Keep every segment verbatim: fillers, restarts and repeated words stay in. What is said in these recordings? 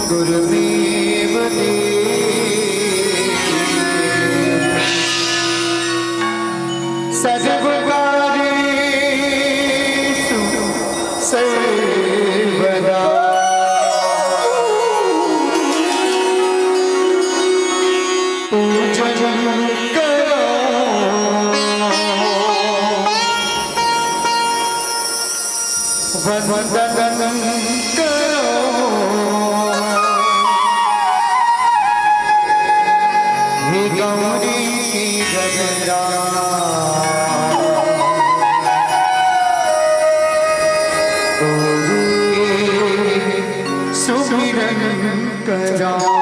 गुरुदेव देव सर्व कार्येषु सर्वदा पूजन करो। वंदन करो हे गौरी गजरा। सुमिरन करो।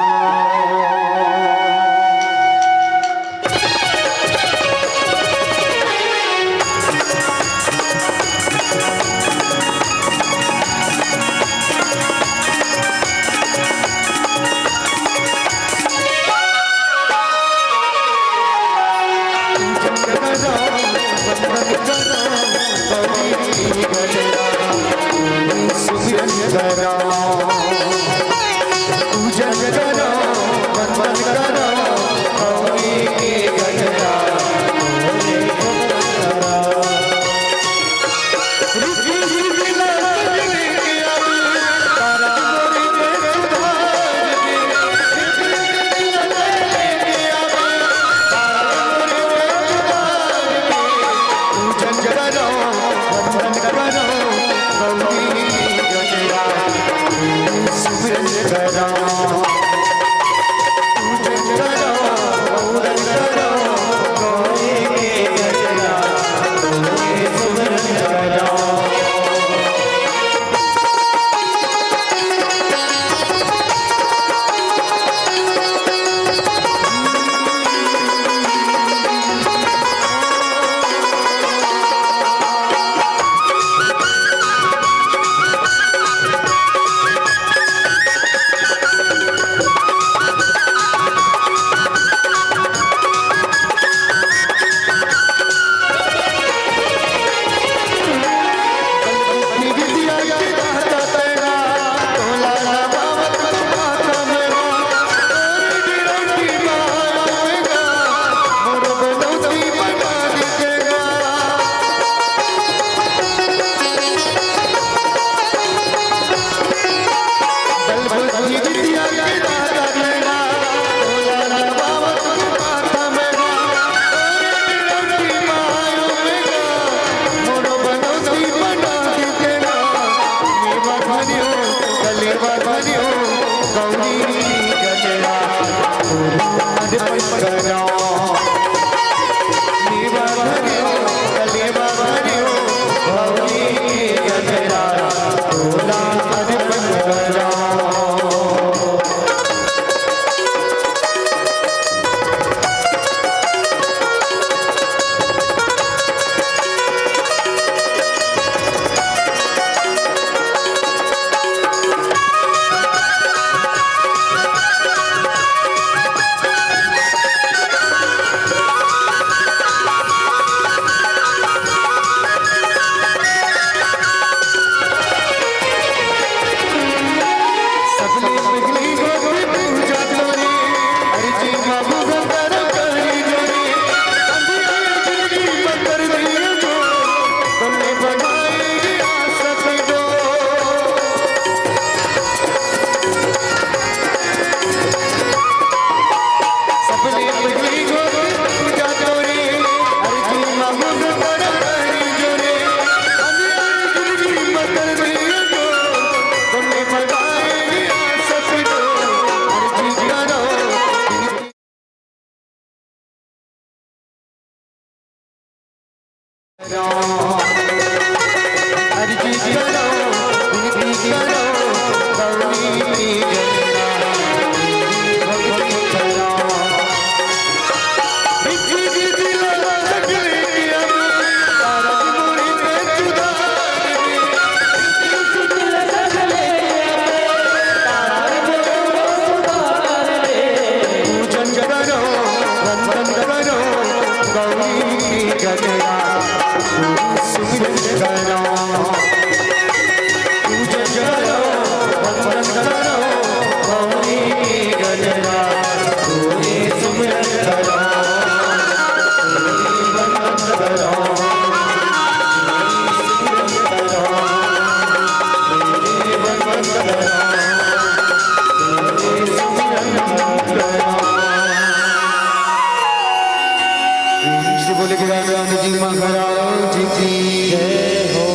जय हो।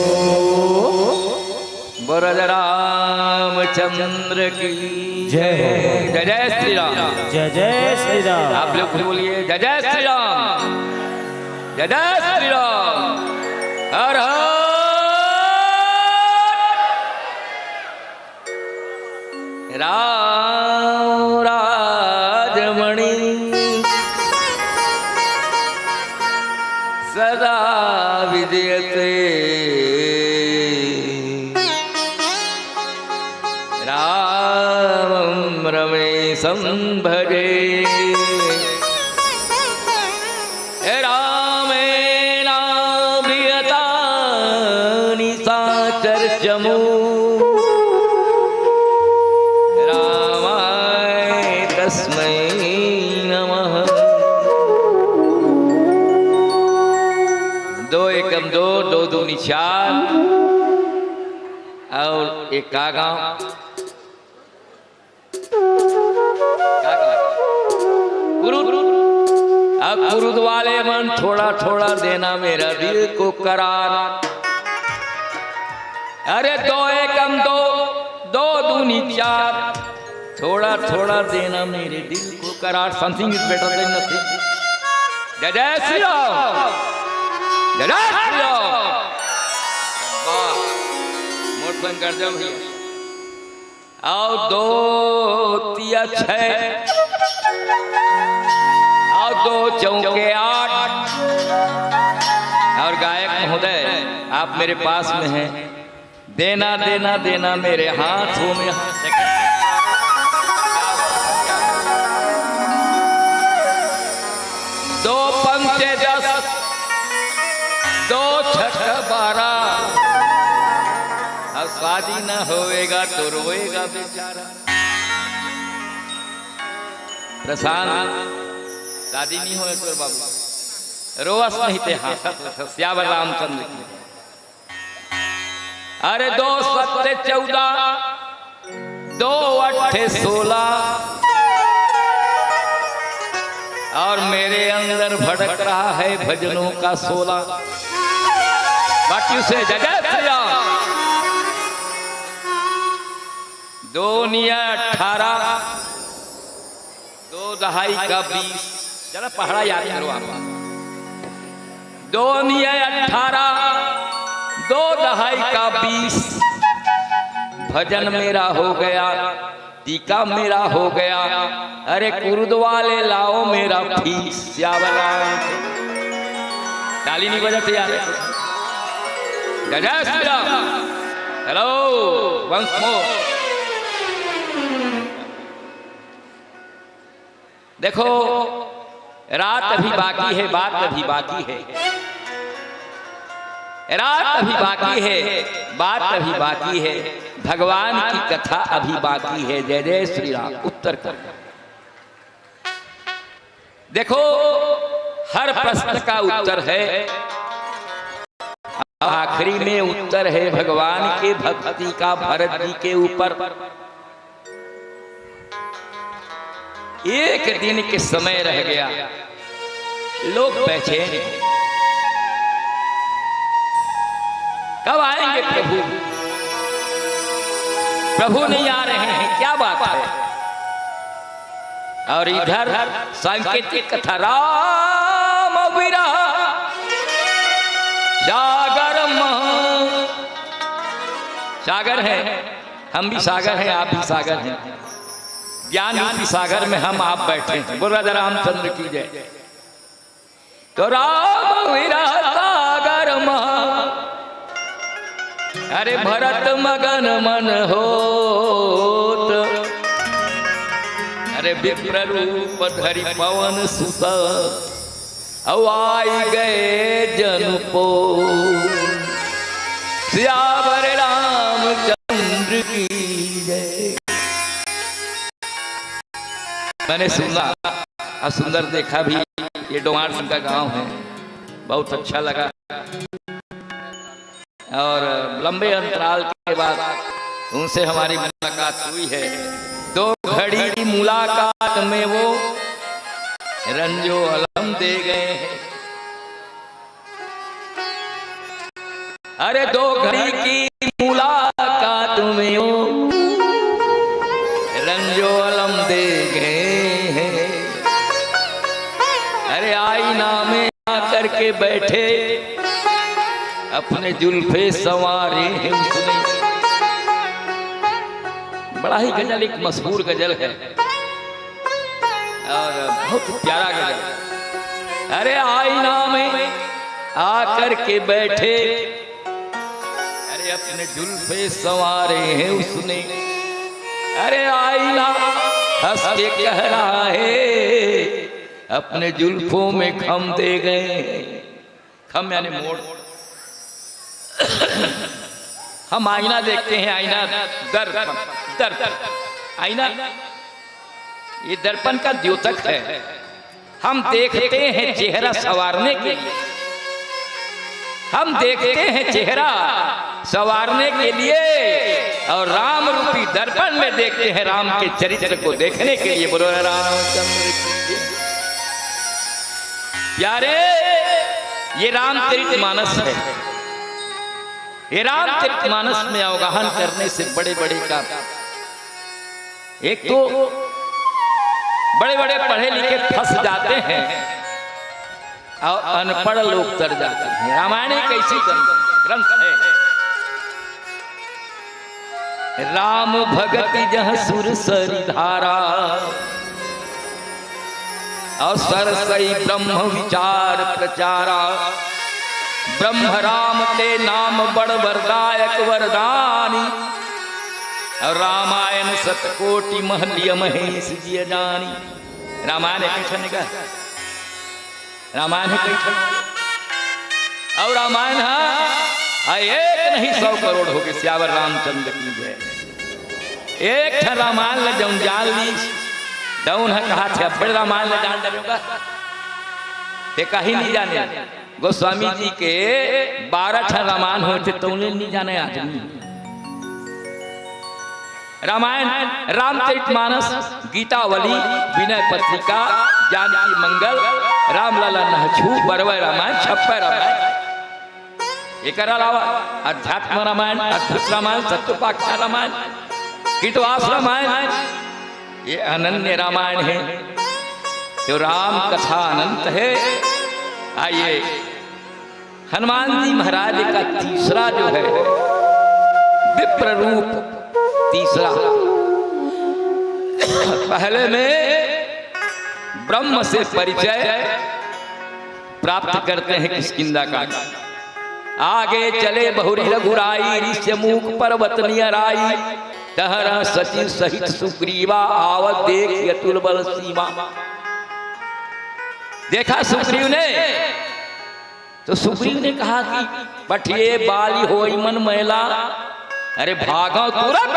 बोल राजा रामचंद्र की जय हो। जय जय श्री राम। जय जय श्री राम। आप लोग भी बोलिए, जय जय श्री राम। जय जय श्री राम। हर हर राम राजमणि सदा विजयते। रामं रमेशं भजे। रामेणाभिहितानि साचर्चमू। रामाय तस्मै नमः। दो एकम दो, दो दूनी चार। और एक का गाँव? कुरुद, अब कुरुद वाले मन, थोड़ा थोड़ा देना मेरा दिल को करार। अरे दो एकम दो, दो दूनी चार, थोड़ा थोड़ा देना मेरे दिल को करार। Something is better than nothing। जय जय श्री राम। जय जय श्री राम। वाह, मोर संग गर्जा भैया। और दो तिया छह, और दो चौके आठ। और गायक महोदय, आप मेरे पास में हैं, देना, देना, देना मेरे हाथों में। दो पंचे दस, दो छक बारह। अब शादी न होएगा तो रोएगा बेचारा। प्रशांत, शादी नहीं होए तोर बाबू, रोवस नहीं ते, हाँ, सत, सत, सियावर रामचंद्र की। अरे दो सत्ते चौदह, दो अट्ठे सोलह, और मेरे अंदर भड़क रहा है भजनों का शोला। बाकी उसे जगह भैया, दो निया अठारह, दो दहाई का बीस। जरा पहाड़ा याद करो आप। दो निया अठारह, दो दहाई का बीस। भजन मेरा हो गया, टीका मेरा हो गया। अरे कुरुद वाले लाओ मेरा फीस। सियावर राम। ताली नहीं बजाते यार। जय जय Shri Ram. Hello, once more। देखो, रात अभी बाकी है, बात अभी बाकी है, रात अभी बाकी है, बात अभी बाकी है, भगवान की कथा अभी बाकी है। जय जय श्री राम। उत्तर कर। देखो, हर प्रश्न का उत्तर है। आखिरी में उत्तर है भगवान के भक्ति का भरत जी के ऊपर। एक दिन के समय रह गया, लोग बेचैन हैं। कब आएंगे प्रभु? प्रभु नहीं आ रहे हैं, क्या बात है? और इधर सांकेतिक कथा, राम विरह सागर महा, सागर है, हम भी सागर हैं, आप भी सागर हैं। ज्ञान रूपी सागर में हम आप बैठे हैं। बोल राजा रामचंद्र की जय। तो राम विरह सागर महा, अरे भरत मगन मन होत, अरे विप्र रूप धरि पवन सुत, अउ आई गए जन पो। सियावर रामचंद्र की जय। मैंने सुना और सुंदर देखा भी, ये डोंगार सिंह का गांव है, बहुत अच्छा लगा। और लंबे अंतराल के बाद उनसे हमारी मुलाकात हुई है। दो घड़ी की मुलाकात में वो रंजो अलम दे गए हैं। अरे दो घड़ी की मुलाकात में वो रंजो अलम दे गए हैं। अरे आईना में आकर के बैठे, अपने जुल्फे संवारे हैं उसने। बड़ा ही गजल, एक मशहूर गजल है और बहुत प्यारा गजल। अरे आईना में आकर के बैठे, अरे अपने जुल्फे संवारे हैं उसने। अरे आईना हंस के कह रहा है, अपने जुल्फों में खम दे गए हैं। खम यानी मोड़। हम आईना देखते हैं, आईना दर्पण, दर्पण, आईना ये दर्पण का द्योतक है। हम देखते हैं चेहरा संवारने के लिए, हम देखते हैं चेहरा संवारने के लिए, और राम रूपी दर्पण में देखते हैं राम के चरित्र को देखने के लिए। बोलो रामचंद्र की जय। प्यारे, ये रामचरित मानस है। ये रामचरित मानस में अवगाहन करने से बड़े बड़े का, एक तो बड़े बड़े पढ़े लिखे फंस जाते हैं और अनपढ़ लोग तर जाते हैं। रामायण एक ऐसी ग्रंथ, ग्रंथ है। राम भगति जह सुर सरि धारा, और सरसई ब्रह्म विचार प्रचारा। ब्रह्म राम ते नाम बड़ वरदायक वरदानी, और रामायण सतकोटि महलिय महेश जिय जानी। रामायण एक ठन का, रामायण है कई ठन। और रामायण है, आ एक नहीं सौ करोड़ हो गए। सियावर रामचंद्र की जय। एक ठन रामायण ल जौन जान ली, दौन है कहा थे, बड़े रामायण ल जान डरेगा, ते कहीं नहीं जाने। गोस्वामी जी के बारह ठन रामायण होते, तौले नहीं जाने आदमी। रामायण, रामचरितमानस, गीतावली, विनय पत्रिका, जानकी मंगल, रामलला नहछू, बरवय रामायण, छप्पय रामायण। एकर अलावा अध्यात्म रामायण, अद्भुत रामायण, सत्योपाख्यान रामायण, कृतवास रामायण, ये अनन्य रामायण है, जो राम कथा अनंत है। आइए, हनुमान जी महाराज का तीसरा जो है विप्र रूप, तीसरा, पहले में ब्रह्म से परिचय प्राप्त करते हैं किष्किंधा कांड। आगे चले बहुरि रघुराई, ऋष्यमूक पर्वत नियराई, तहरा सचिव सहित सुग्रीवा, आवत देख अतुल बल सीमा। देखा सुग्रीव ने, तो सुग्रीव ने कहा कि पठिए बाली होई मन मैला, अरे भागो तुरंत,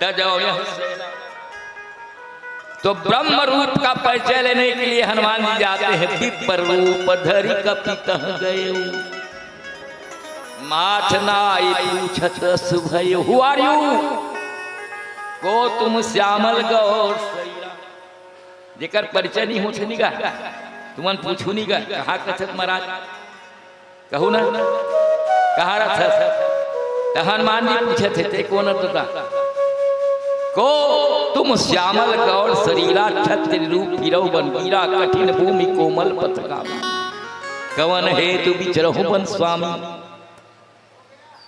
तजो यह सेना। तो ब्रह्म रूप का परिचय लेने के लिए हनुमान जी जाते हैं। विप्र रूप धरि कपि तह गए, माथ नाई पूछत अस भय। Who are you? को तुम श्यामल गौर सैरा। जेकर परिचय नहीं होथे निगा, तुमन पूछू निगा, कहाँ कथत महाराज? कहू ना, कहाँ रथस? त हनुमान जी पूछत हे, ते कोन अस? को तुम श्यामल गौर सरीरा, छत्री रूप फिरौ बन बीरा, कठिन भूमि कोमल पथ गामी। कवन हेतु बिचरहु बन स्वामी।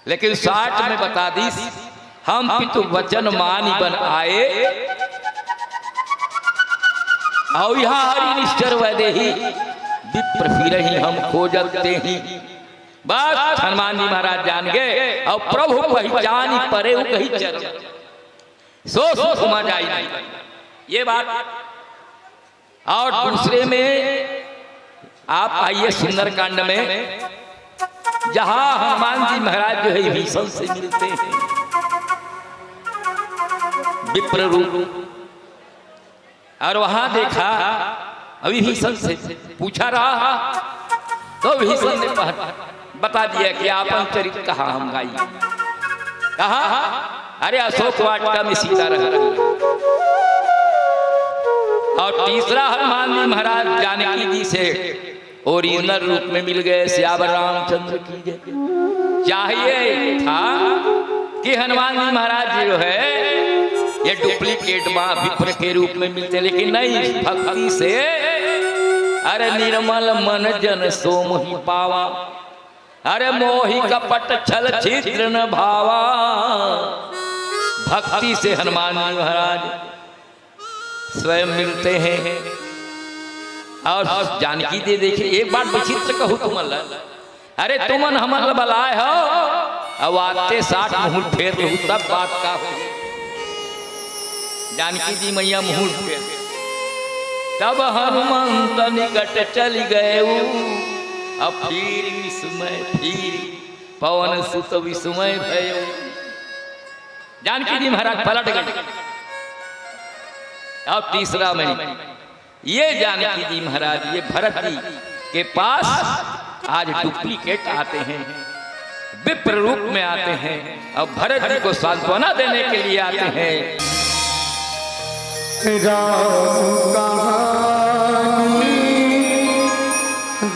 लेकिन साठ में बता दीस, हम पितु वचन मानि बन आए, अउ यहाँ हरि निश्चर वैदेही, विप्र फिरही हम खोजत तेही। बस हनुमान जी महाराज जान गए, अउ प्रभु पहिचानि परेउ कहि चरण, सो सुखमा जाई। ये बात। और दूसरे में आप आइए सुंदरकांड में, जहां हनुमान जी महाराज जो है विभीषण से मिलते हैं विप्र रूप, और वहां देखा विभीषण से पूछा रहा, तो विभीषण ने पह-, बता दिया कि आपन चरित्र कहा हम गाई। कहा, अरे अशोक वाटिका में सीता रहती। और तीसरा हनुमान जी महाराज जानकी जी से ओरिजिनल रूप में मिल गए। सियावर रामचंद्र की जय। चाहिए था कि हनुमान जी महाराज जी जो है, ये डुप्लीकेट माँ विप्र के रूप में मिलते, लेकिन नहीं, भक्ति से। अरे निर्मल मन जन सो मोहि पावा, अरे मोहि कपट छल छिद्र न भावा। भक्ति से हनुमान जी महाराज स्वयं मिलते हैं। और जानकी जी, देखिए, एक बात विचित्र कहूँ तुमन ला, अरे तुमन हमन ला बलाए हो, अब आते साथ मुहूर्त फेर लू, तब बात का हो। जानकी जी मैया मुहूर्त फेर, तब हनुमंत निकट चलि गए, अब फिर विस्मय, फिर पवन सुत विस्मय भयो। जानकी जी महाराज पलट गए। अब तीसरा में ये जानकी जी महाराज, ये भरत जी के पास आज डुप्लीकेट आते हैं, विप्र रूप में आते हैं और भरत जी को सांत्वना देने के लिए आते हैं। राम कहानी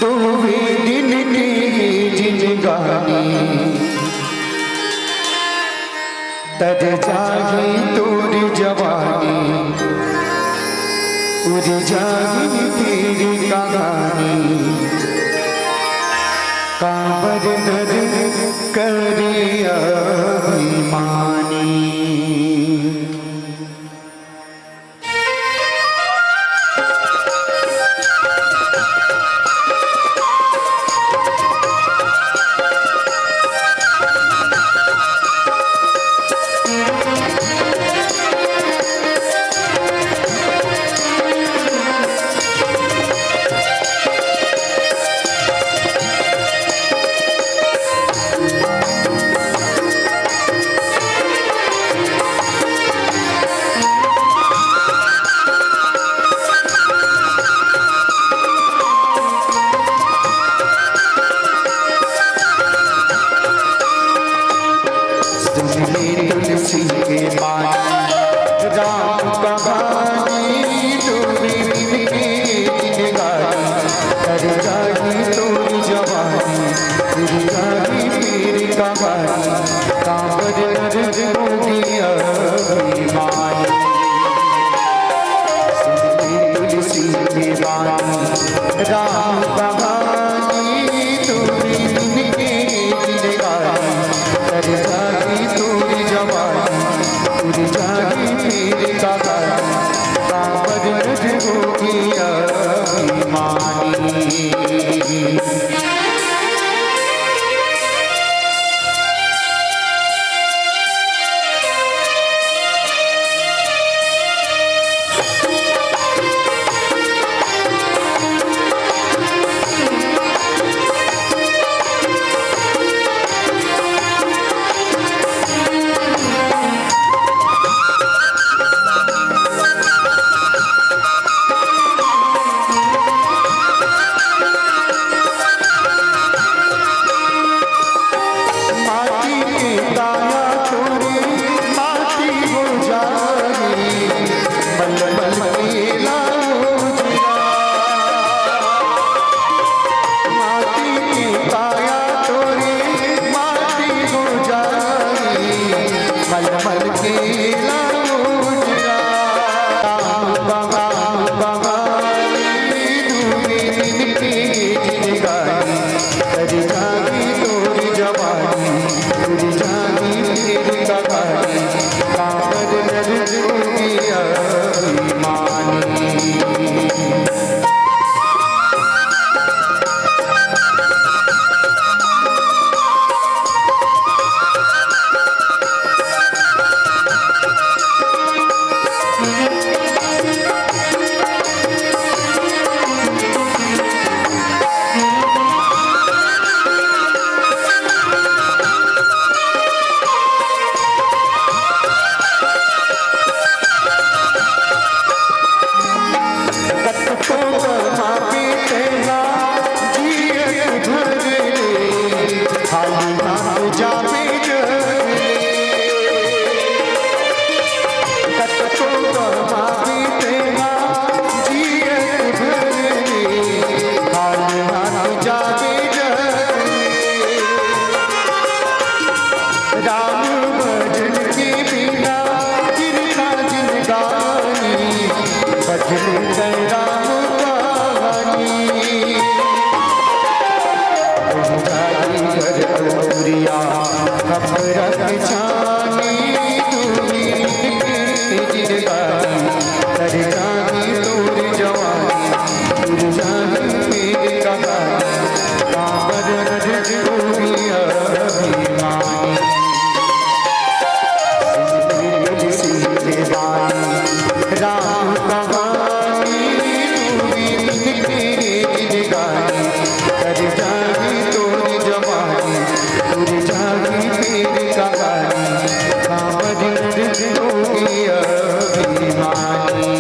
दुई दिन की जिनगानी, तर जाही तोर जवानी, उड़ जाही तेरी कहानी। कांबर नर करे अभिमानी। सुन ले तुलसी के पानी, राम कहानी तू भी मिल के जिनगानी। तर जाही तोर जवानी, उड़ जाही तेरी कहानी। कांबर नर होगी अभिमानी। सुन ले तुलसी के पानी, राम कहानी तू भी मिल के जिनगानी। तर जाही तोर जवानी, उड़ जाही तेरी कहानी। कांबर नर होगी अभिमानी। माटी के काया तोरे माटी हो जाही, मलमल के लाओ जिया। माटी के काया तोरे माटी हो जाही, मलमल के लाओ जिया। बंगाल, बंगाल, तू भी दिन की जिनगानी। तर जाही तोर जवानी, उड़ जाही तेरी कहानी। कांबर नर होगी अभिमानी। रख छानी तू भी जिंदगानी, तर जानी तोर जवानी, तर जानी मेरी कहानी, कांवर नर तू भी अभिमानी। राम कहानी तू भी तेरी जिंदगानी, कर जानी तोर जवानी, तोर जानी तेरी कहानी, कांवर नर तू भी अभिमानी।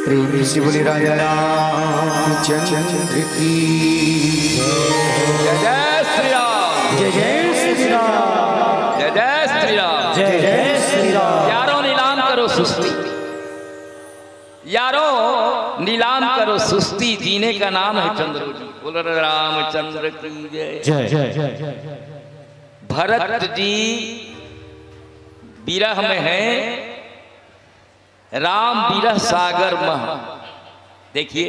प्रेम से बोले राजा रामचंद्र की। जय जय श्री राम। जय जय श्री राम। जय जय श्री राम। जय जय श्री राम। यारों, नीलाम करो सुस्ती। यारों, नीलाम करो सुस्ती, जीने का नाम है चंद्र रोजी। बोलो रामचंद्र की जय। जय जय जय। भरत जी विरह में हैं, राम विरह सागर मह। देखिए,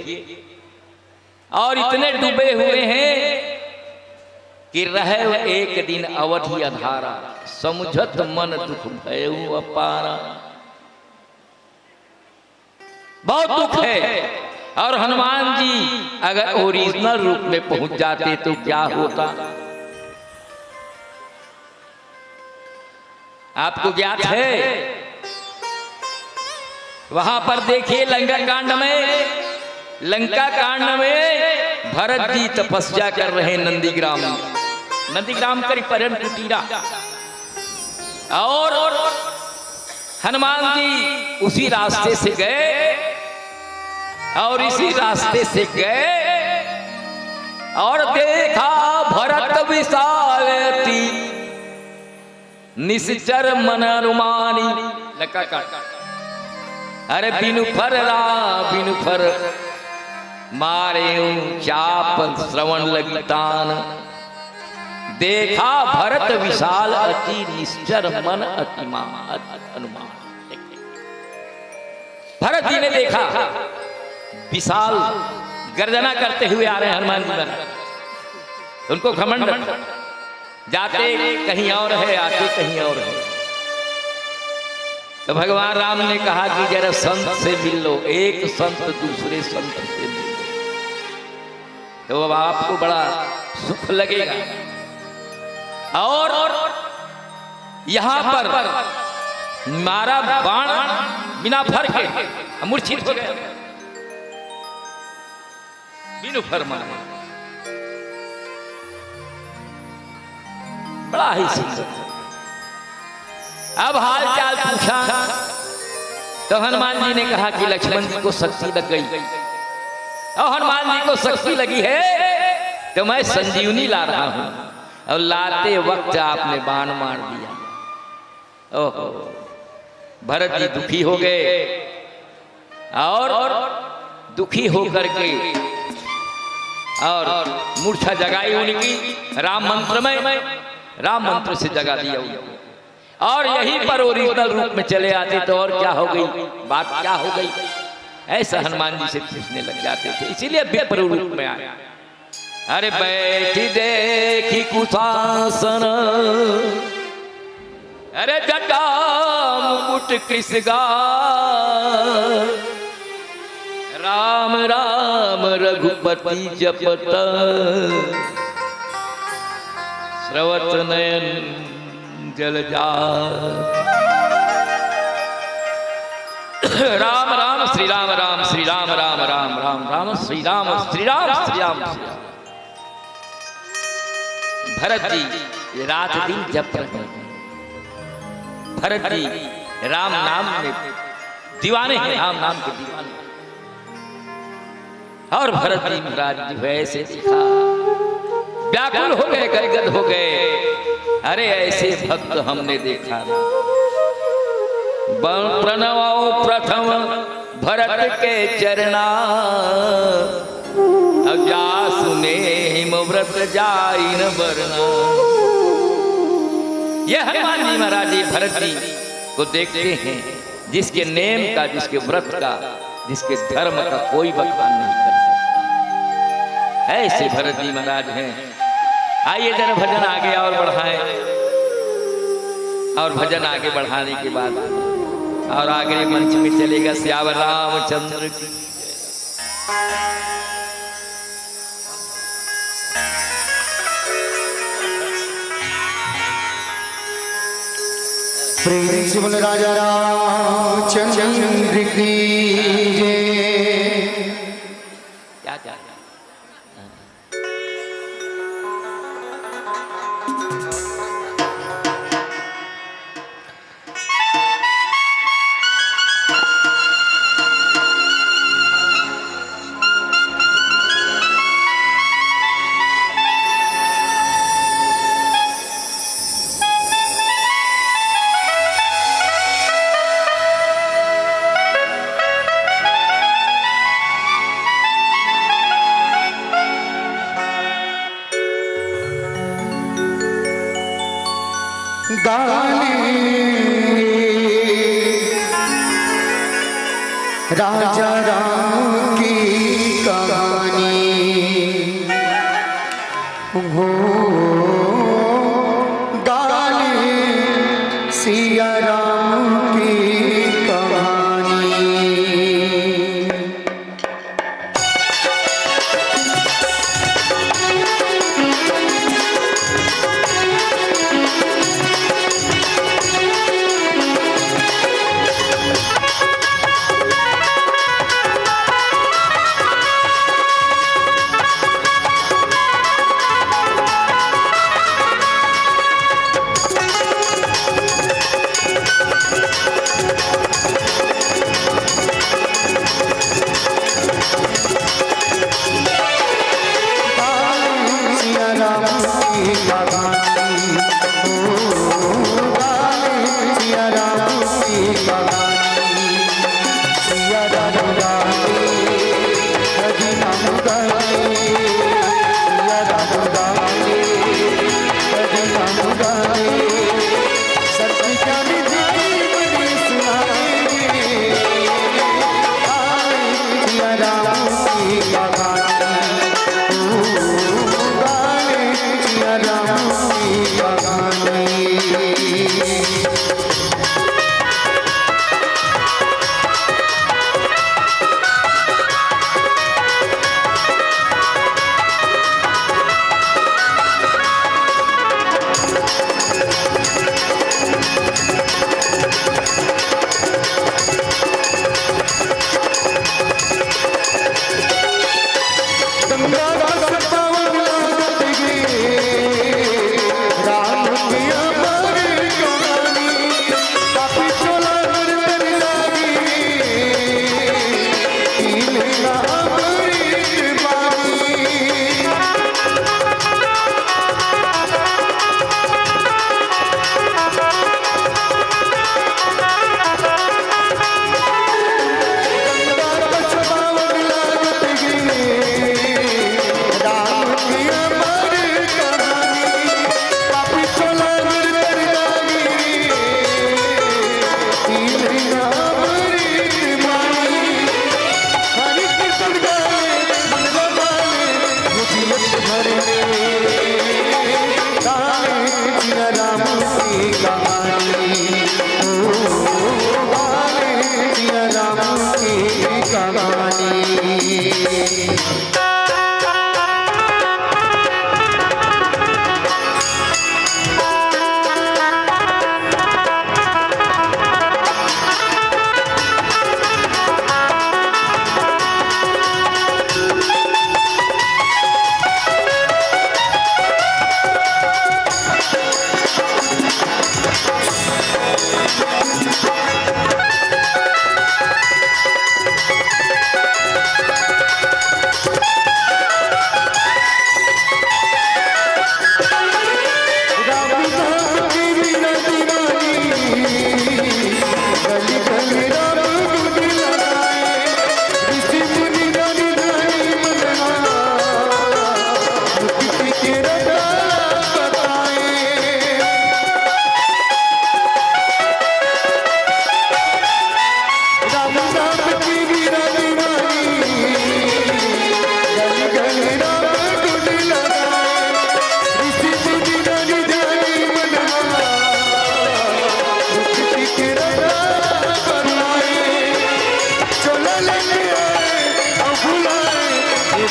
और इतने डूबे हुए हैं कि रहे एक दिन अवधि अंधारा, समुझत मन दुख भयउ अपारा। बहुत दुख है। और हनुमान जी अगर ओरिजिनल रूप में पहुंच जाते तो क्या होता, आपको ज्ञात है? वहां पर देखिए, लंका कांड में, लंका कांड में भरत जी तपस्या कर रहे हैं नंदीग्राम में। नंदीग्राम करी परन कुटीरा। और हनुमान जी उसी रास्ते से गए और इसी रास्ते से गए और देखा भरत विशाल अति निश्चर मन अनुमानी। लंका कांड। अरे बिनु फर रा बिनु फर मारे चाप श्रवण लगी तान। देखा भरत विशाल अति निश्चर मन अतिमान, अति अनुमान। भरत जी ने देखा विशाल गर्जना करते हुए आ रहे हैं हनुमान जी महाराज। उनको घमंड, जाते कहीं और है, आते कहीं और है। तो भगवान राम ने कहा कि जरा संत से मिल लो, एक संत दूसरे संत से मिल लो, तो अब आपको बड़ा सुख लगेगा। और यहां पर मारा बाण बिना फर के, मूर्छित हो गया। बिनु फर मारे। बड़ा ही सुंदर। अब हाल चाल पूछा तो हनुमान जी ने कहा कि लक्ष्मण जी को शक्ति लग गई, और हनुमान जी को शक्ति लगी है तो मैं संजीवनी ला रहा हूं, और लाते वक्त आपने बाण मार दिया। ओहो, भरत जी दुखी हो गए और दुखी होकर के और मूर्छा जगाई उनकी राम मंत्र में, राम मंत्र से जगा दिया उनको। और यहीं पर ओरिजिनल रूप में चले आते तो और क्या हो गई, बात क्या हो गई, ऐसा हनुमान जी से पूछने लग जाते थे। इसीलिए विप्र रूप में आए। अरे बैठी देखी कुशासन, अरे जटा मुकुट कृषिगा, राम राम रघुपति जपत, स्रवत नयन जल जा। राम राम श्री राम, राम श्री राम, राम राम, राम राम श्री राम, श्री राम श्री राम। भरत जी रात दिन जप रहे हैं। भरत जी राम नाम में दीवाने हैं, राम नाम के दीवाने। और भरत जी महाराज जो है ऐसे देखा, व्याकुल हो गए, गदगद हो गए। अरे, ऐसे भक्त हमने देखा ना। ब-, प्रणवौ प्रथम भरत के चरणा, अब जासु नेहिम व्रत जाई न बरना। ये हनुमान जी महाराज जी भरत जी को देखते हैं, जिसके नेम का, जिसके व्रत का, जिसके धर्म का कोई बखान नहीं कर सकता। ऐसे भरत जी महाराज हैं। आइए जरा भजन आगे और बढ़ाएं, और भजन आगे बढ़ाने के बाद और आगे मंच में चलेगा सियावर रामचंद्र की। प्रेम से बोल राजा रामचंद्र की जय। क्या, क्या? गाली राजा राम की कहानी हो, गाली सिया राम की कहानी।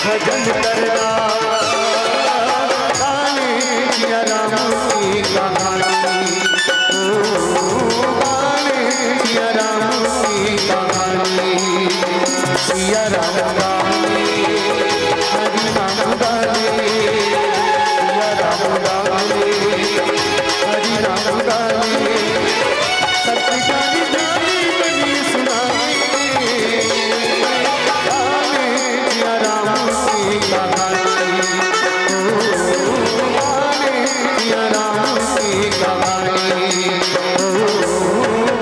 भजन करना, गाने सिया राम की कहानी। ओ, गाने सिया राम की कहानी। सिया राम गाने, हरि नाम गाने, सिया राम गाने, हरि नाम गाने। सत्य ज्ञानी ज्ञानी बनी सुनावे, गावे जिया राम की कहानी। ओ, गावे जिया राम की कहानी। ओ,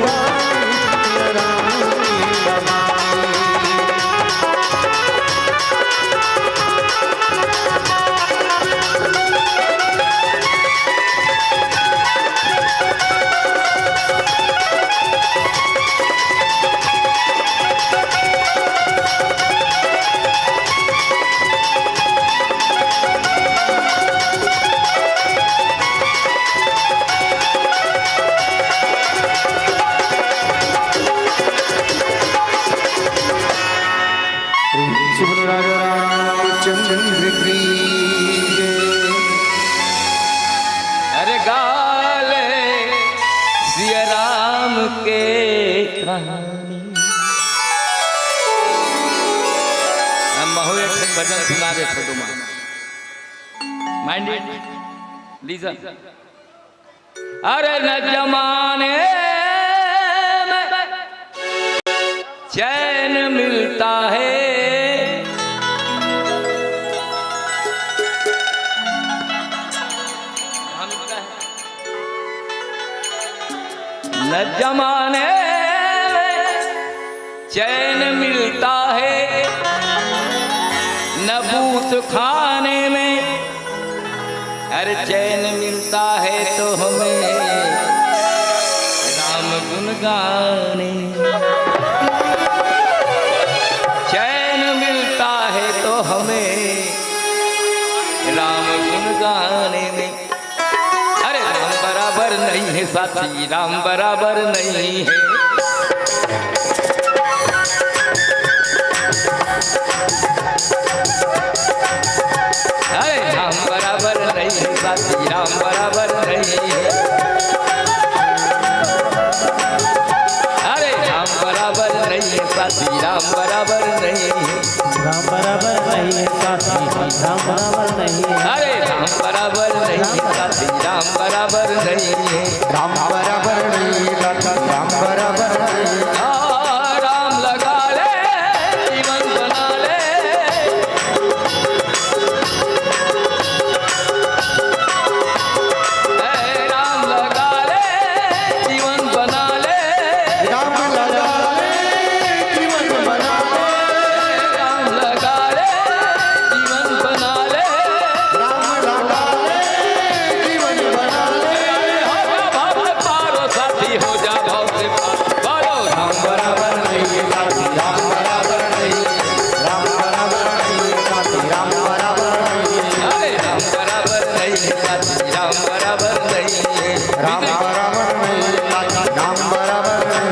गावे जिया राम की कहानी। श्री गुरु राजा रामचंद्र की जय। अरे गा ले सिया राम के कहानी। हम महू एक ठन भजन सुना दे छोटू माँ। Mind it, listen। अरे न जमाने में चैन मिलता है। न जमाने में चैन मिलता है, न बूत खाने में। अरे चैन मिलता है तो हमें राम गुन गाने, चैन मिलता है तो हमें राम गुन गाने में। अरे राम बराबर नहीं है साथी, राम बराबर नहीं है। अरे राम बराबर नहीं है साथी, राम बराबर नहीं है। अरे राम बराबर नहीं है साथी, राम बराबर नहीं है। राम बराबर नहीं है साथी, राम बराबर नहीं है। अरे राम बराबर नहीं है साथी, राम बराबर नहीं है। राम बराबर नहीं है साथी, राम बराबर नहीं है। आ, राम लगा ले, जीवन बना ले। ए, राम लगा ले, जीवन बना ले। राम लगा ले, जीवन बना ले। राम लगा ले, जीवन बना ले। राम लगा ले, जीवन बना ले। हो जा भव से पार, साथी, हो जा भव से पार। बोलो। राम बराबर नहीं है साथी, राम बराबर नहीं है। राम बराबर नहीं है साथी, राम बराबर नहीं है। अरे राम बराबर नहीं है साथी, राम बराबर नहीं है। राम बराबर नहीं है साथी, राम बराबर नहीं है।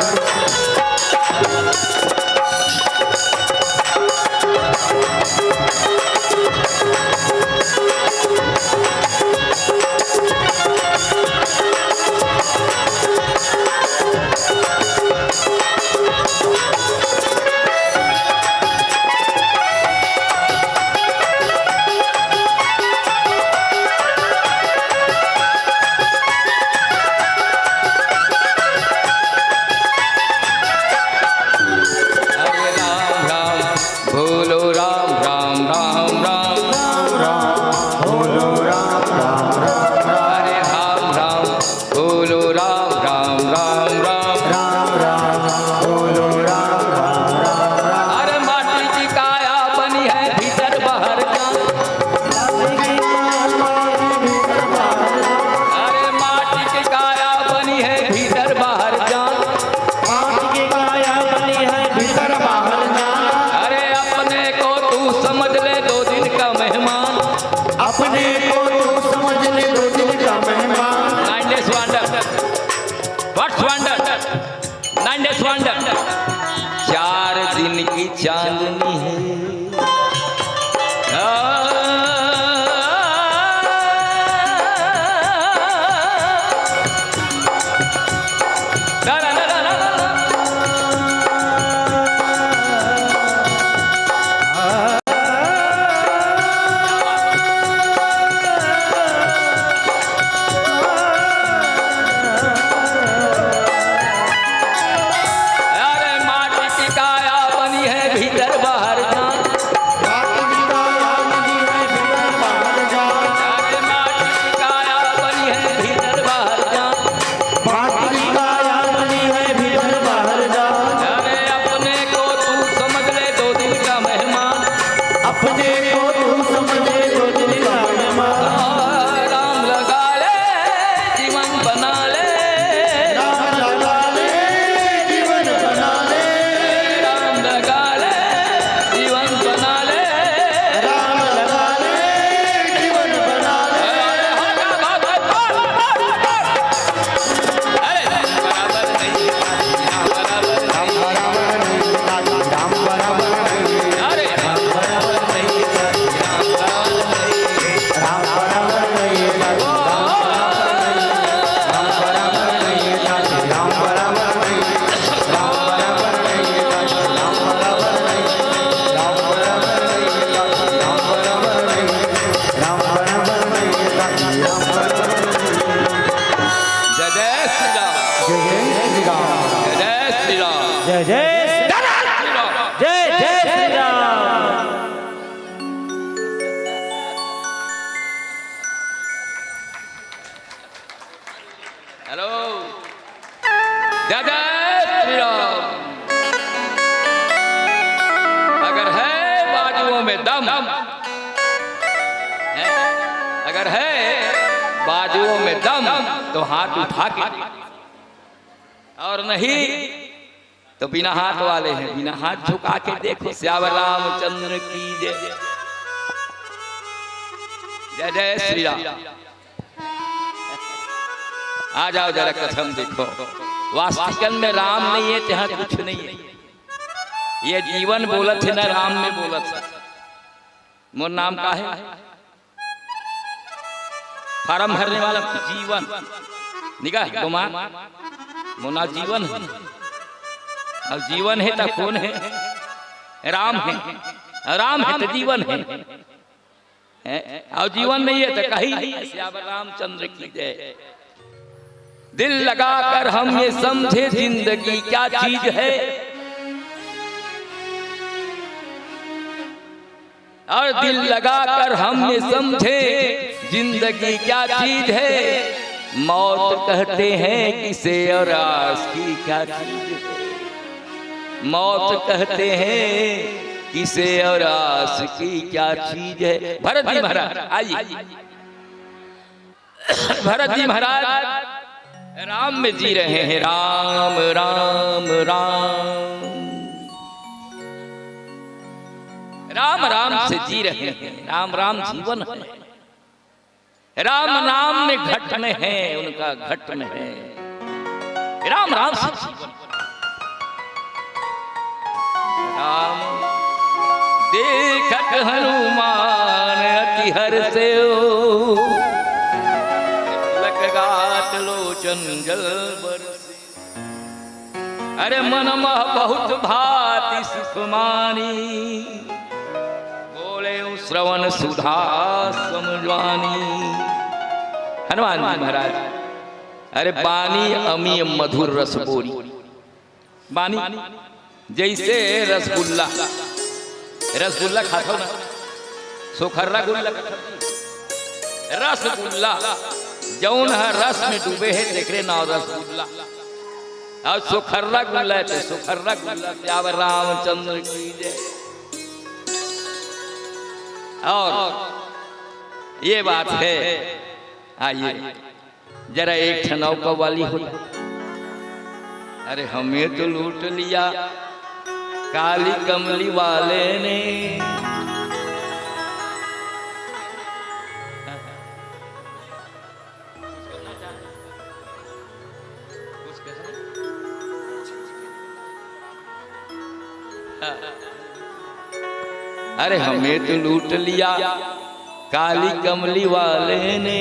हरे राम राम बोलो, राम राम राम राम। राम राम बोलो, राम राम राम राम। हरे राम राम बोलो, राम राम राम राम। राम राम बोलो, राम राम राम राम। अरे माटी की काया बनी है भीतर बाहर जान। अरे माटी की काया बनी है भीतर बाहर जान। माटी की काया बनी है भीतर बाहर जान। अरे अपने को तू समझ ले, दो दिन जय जय श्री राम। अगर है बाजुओं में दम, है? अगर है बाजुओं में दम, तो हाथ उठा के, और नहीं तो बिना हाथ वाले हैं, बिना हाथ झुका के देखो। श्याम रामचंद्र की जय। जय जय श्री राम। आ जाओ, जरा कसम देखो, वास्तविकन में राम नहीं है, तहाँ कुछ नहीं है। ये जीवन बोलत है ना, राम में बोलत है। मोर नाम का है? फार्म भरने वाला जीवन। निगाह घुमा, मोर नाम जीवन है। अब जीवन है तो कौन है? राम है। राम है तो जीवन है। हैं? और जीवन नहीं है तो कहीं नहीं है। श्याम रामचंद्र की जय। दिल लगाकर हम ये समझे जिंदगी क्या चीज है, और दिल लगाकर हम ये समझे जिंदगी क्या चीज है। मौत कहते हैं किसे और आशिकी क्या चीज है। मौत कहते हैं किसे और आशिकी क्या चीज है। भरत जी महाराज, आइए। भरत जी महाराज राम में जी रहे हैं, राम, राम, राम, राम, राम से जी रहे हैं। राम, राम जीवन है। राम नाम में घट में है, उनका घट में है। राम, राम से जीवन। राम देखत हनुमान अति हर्षयो, लख गात लोचन जल बरसे। अरे मन मह बहुत भांति सुख मानी, बोले श्रवण सुधा सम ज्वानी। हनुमान जी महाराज, अरे बानी अमी मधुर रस बोरी। बानी जैसे रसगुल्ला, रसगुल्ला खाथो ना, सोखर्रा गुल्ला, रसगुल्ला, जौन ह रस में डूबे हे, तेकरे नाव रसगुल्ला। और सोखर्रा गुल्ला है तो सोखर्रा गुल्ला। श्याम रामचंद्र की जय। और ये बात है, आइए, जरा एक ठन अउ कव्वाली हो। अरे हमें तो लूट लिया काली कमली वाले ने। अरे हमें तो लूट लिया काली कमली वाले ने,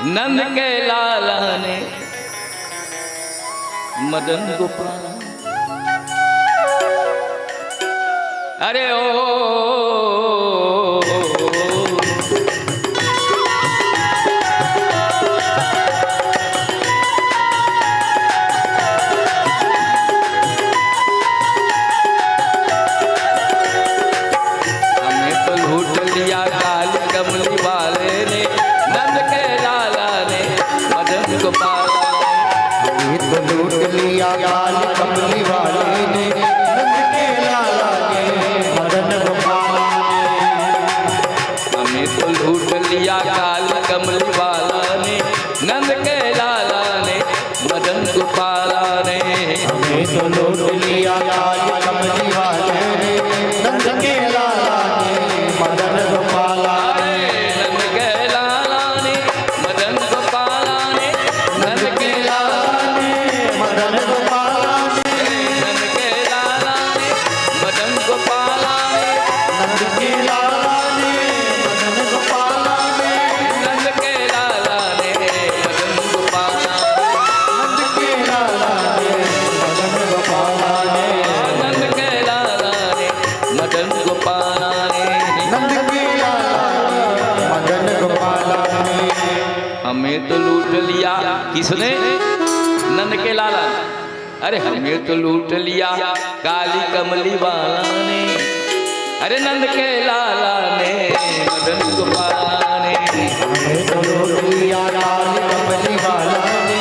नंद के लाला ने, मदन गोपाल। अरे ओ, हमें तो लूट लिया काली कमली वाले ने, नंद के लाला ने, मदन गोपाल ने। हमें तो लूट लिया काली कमली वाले ने, नंद के लाला ने, मदन गोपाल ने। हमें तो लूट लिया काली कमली वाला ने, नंद के लाला ने, मदन गोपाला ने। हमें तो लूट लिया काली कमली वाले ने, नंद के लाला ने, मदन गोपाला ने। नंद के लाला ने, मदन गोपाला ने, नंद के लाला ने, मदन गोपाला ने। नंद के लाला ने, मदन गोपाला ने। नंद के लाला ने, मदन गोपाला ने। नंद के लाला ने, मदन गोपाला ने। नंद के लाला ने, मदन गोपाला ने। नंद के लाला ने, मदन गोपाला ने। नंद के लाला ने, मदन गोपाला ने। हमें तो लूट लिया किसने? नंद के लाला ने। अरे हमें तो लूट लिया काली कमली वाला ने, अरे नंद के लाला ने, मदन गोपाला ने। हमें तो लूट लिया काली कमली वाला ने,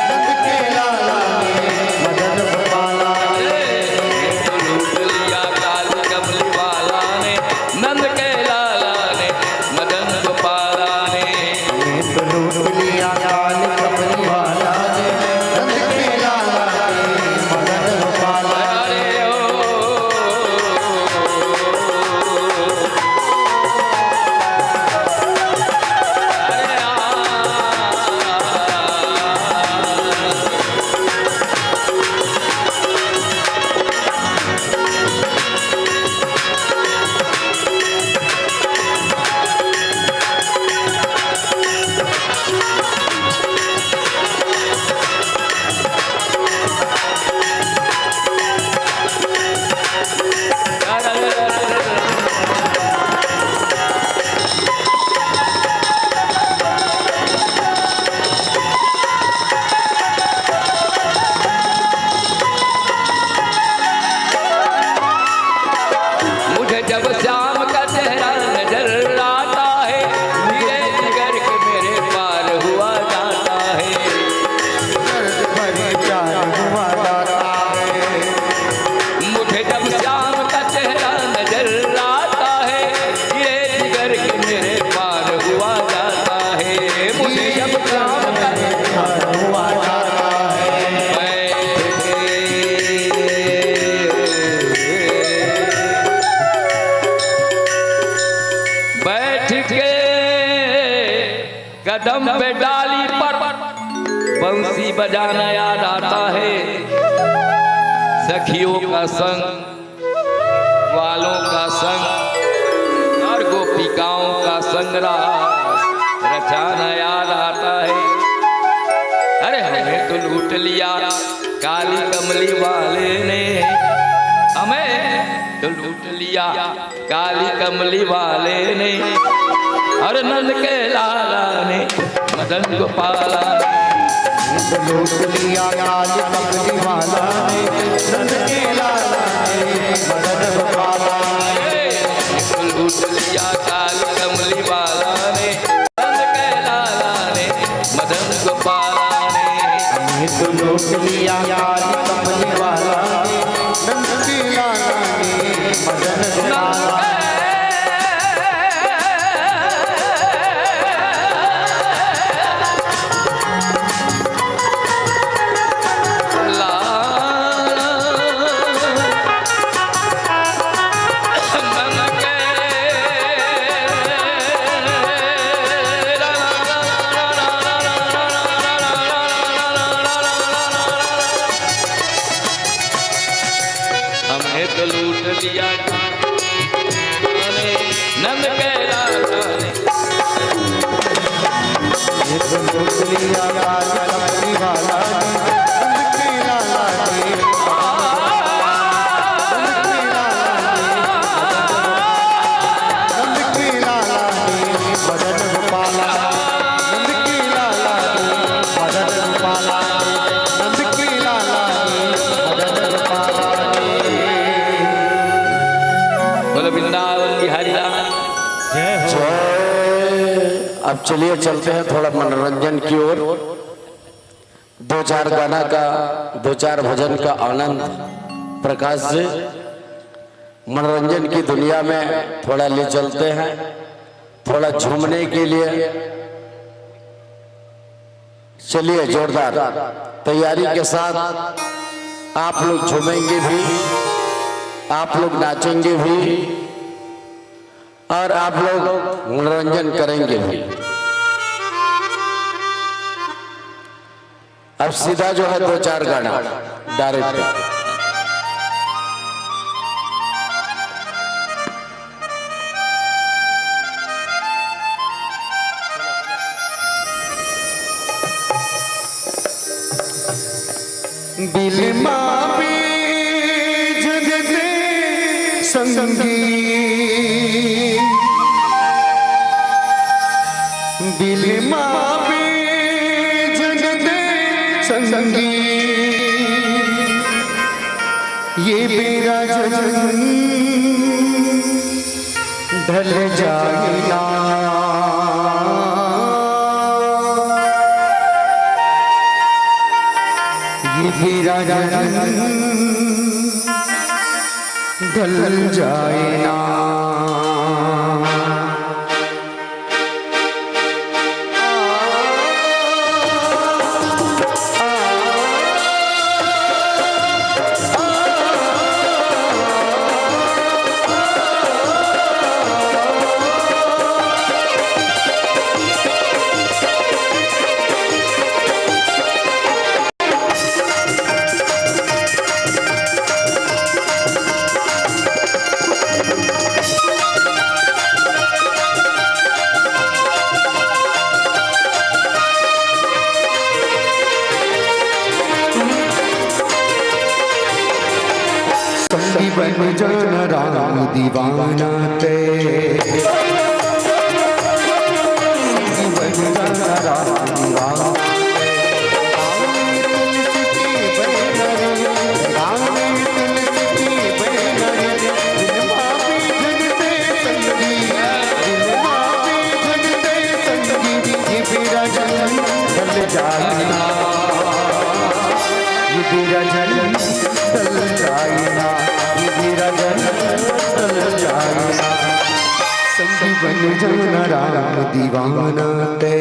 नंद के लाला के कदम पे डाली पर बंसी बजाना याद आता है। सखियों का संग, वालों का संग और गोपिकाओं का संग रास रचाना याद आता है। अरे, हमें तो लूट लिया काली कमली वाले ने, हमें तो लूट लिया काली कमली वाले ने, अरे नंद के लाला ने, मदन गोपाला ने। लूट लिया काली कमली वाला ने, नंद के लाला ने, मदन गोपाला ने। लूट लिया काली कमली वाला ने, नंद के लाला ने, मदन गोपाला ने। हमें तो लूट लिया काली कमली वाला ने, नंद के लाला ने, मदन गोपाला ने। हमने तो लूट लिया नंद के लाला ने। ये तो लूट लिया काली कमली वाला ने, नंद के लाला ने। नंद के लाला ने, मदन गोपाला। नंद के लाला ने, मदन गोपाला। नंद के लाला ने, मदन गोपाला। बोलो वृंदावन बिहारी लाल। जय हो। जय। अब चलिए चलते हैं थोड़ा मनोरंजन की ओर। दो चार गाना का, दो चार भजन का आनंद प्रकाश जी मनोरंजन की दुनिया में थोड़ा ले चलते हैं, थोड़ा झूमने के लिए। चलिए जोरदार तैयारी के साथ आप लोग झूमेंगे भी, आप लोग नाचेंगे भी और आप लोग मनोरंजन करेंगे भी। अब सीधा जो है दो चार गाना डायरेक्ट। बिलमा बीज दे संगी, बिलमा बीज दे संगी, ये बेरा जन ढल जाए ना। ये बेरा जन ढल जाए ना। संगी बन जाना राम दीवाना ते। संगी बन जाना राम दीवाना ते। राम तुलसी की बैनर, राम तुलसी की बैनर, बिन पापी जन से संगी, बिन पापी जन से संगी, ये बेरा जन ढल जाए ना, ये बेरा जन ढल जाए ना, ये बेरा जन ढल जाए ना। संगी बन जाना राम दीवाना ते।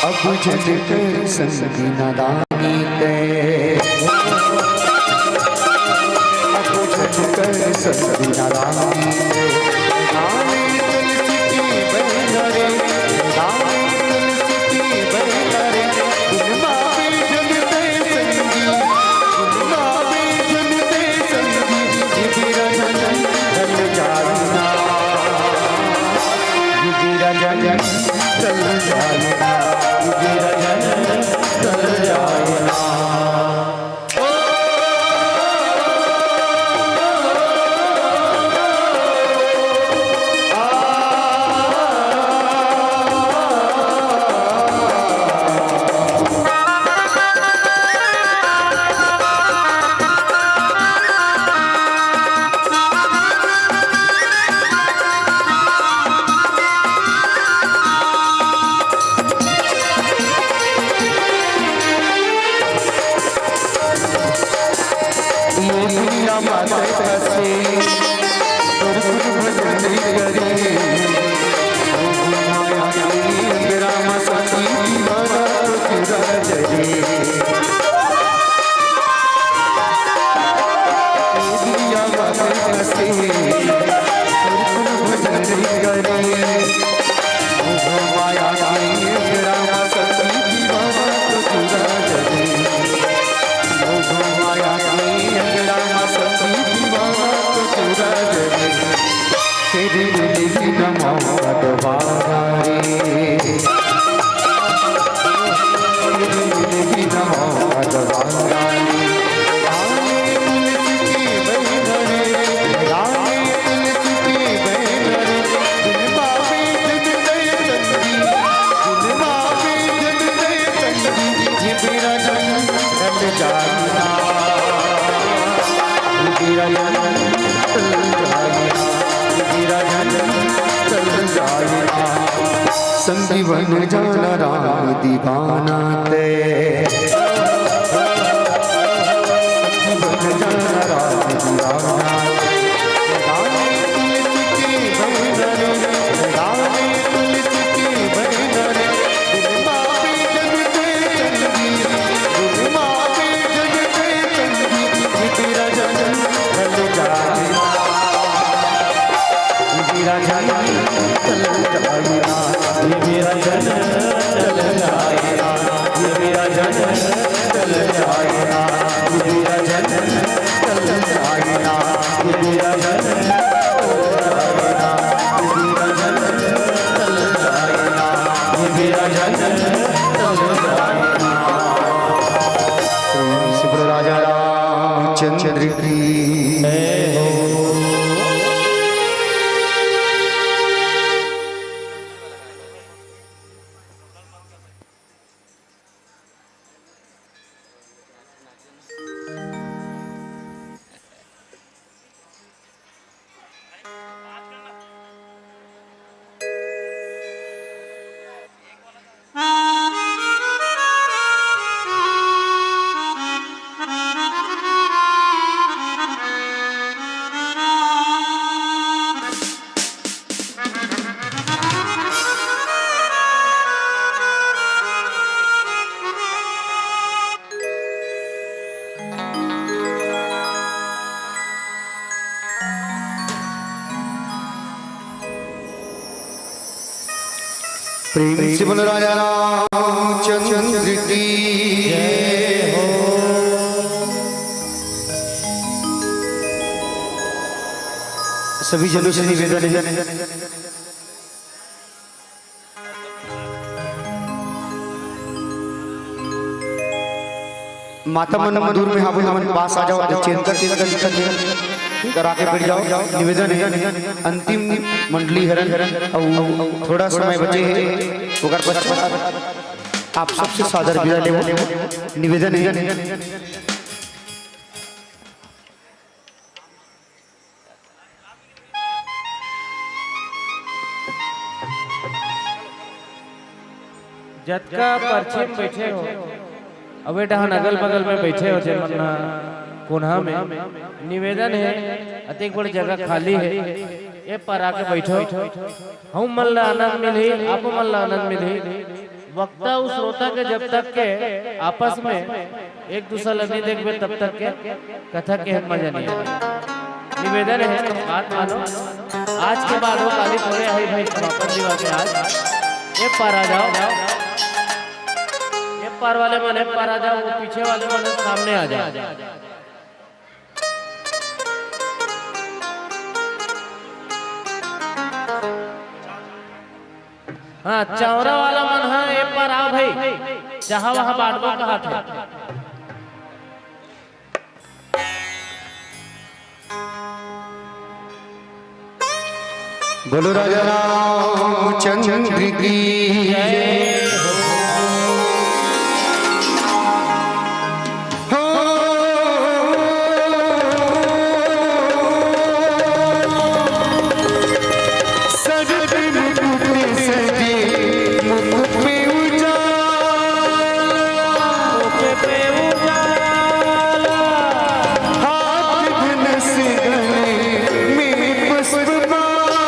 अब बुझल कर संगी नादानी ते, अब बुझल कर संगी नादानी ते। नामे तुलसी की बहना रे, नामे तुलसी की बहना रे, गुण मावे जन ते संगी, गुण मावे जन ते संगी, ये बिरजन ढल जाना। विधि रंजन चल जाए ना, विधि रंजन चल जाए ना। संगी बन जाना राम दीवाना ते, संगी बन जाना राम दीवाना ते। राम तुलसी की बहना रे, राम तुलसी की बहना रे, गुण मावे जन ते संगी, गुण मावे जन ते संगी, ये बिरजन ढल जाए। विधि रंजन चल जाए ना, विधि रंजन चल जाए ना, विधि रंजन चल जाए ना, विधि रंजन चल जाए ना, विधि रंजन चल जाए ना, विधि रंजन चल जाए ना, विधि रंजन चल जाए ना। श्री शिव राजा रामचंद्र की जय हो। प्रेम से बोलो राजा रामचंद्र की जय हो। सभी जनों से निवेदन है, माता मन दूर में हावय, हमन पास आ जाओ। चेंता चेंता दिखत हे। करा के बैठ जाओ। निवेदन हे, अंतिम मंडली हरन अउ थोड़ा समय बचे हे, ओकर पश्चात आप सबसे सादर विदा लेवो। निवेदन हे। जतका परछी म बइठे हो, अउ ए डहन अगल बगल में बइठे हो, जेमन ह कोनहा में, निवेदन हे, अतेक बड़ जगह खाली हे, ए पार आके बइठो। हमू मन ला आनंद मिलही, आपो मन ला आनंद मिलही। वक्ता अउ श्रोता के जब तक के आपस में एक दूसर ला नइ देखबे, तब तक के कथा के मजा नइ आय। निवेदन हे, तुम बात मानो। आज के बाद वो काली थोड़े आई भाई, समापन दिवस हे आज। ए पार आ जाओ, ए पार वाले मन ए पार आ जाओ, वो पीछे वाले मन सामने आ जाओ। हाँ, चावरा वाला मन ह ए पार आ भाई, जहाँ वहाँ बांटबो कहा था। बोलो राजा रामचंद्र की जय। हो। सर पे मुकुट सजे मुख पे उजाला, मुख पे उजाला। हाथ धनुष गले में पुष्प माला।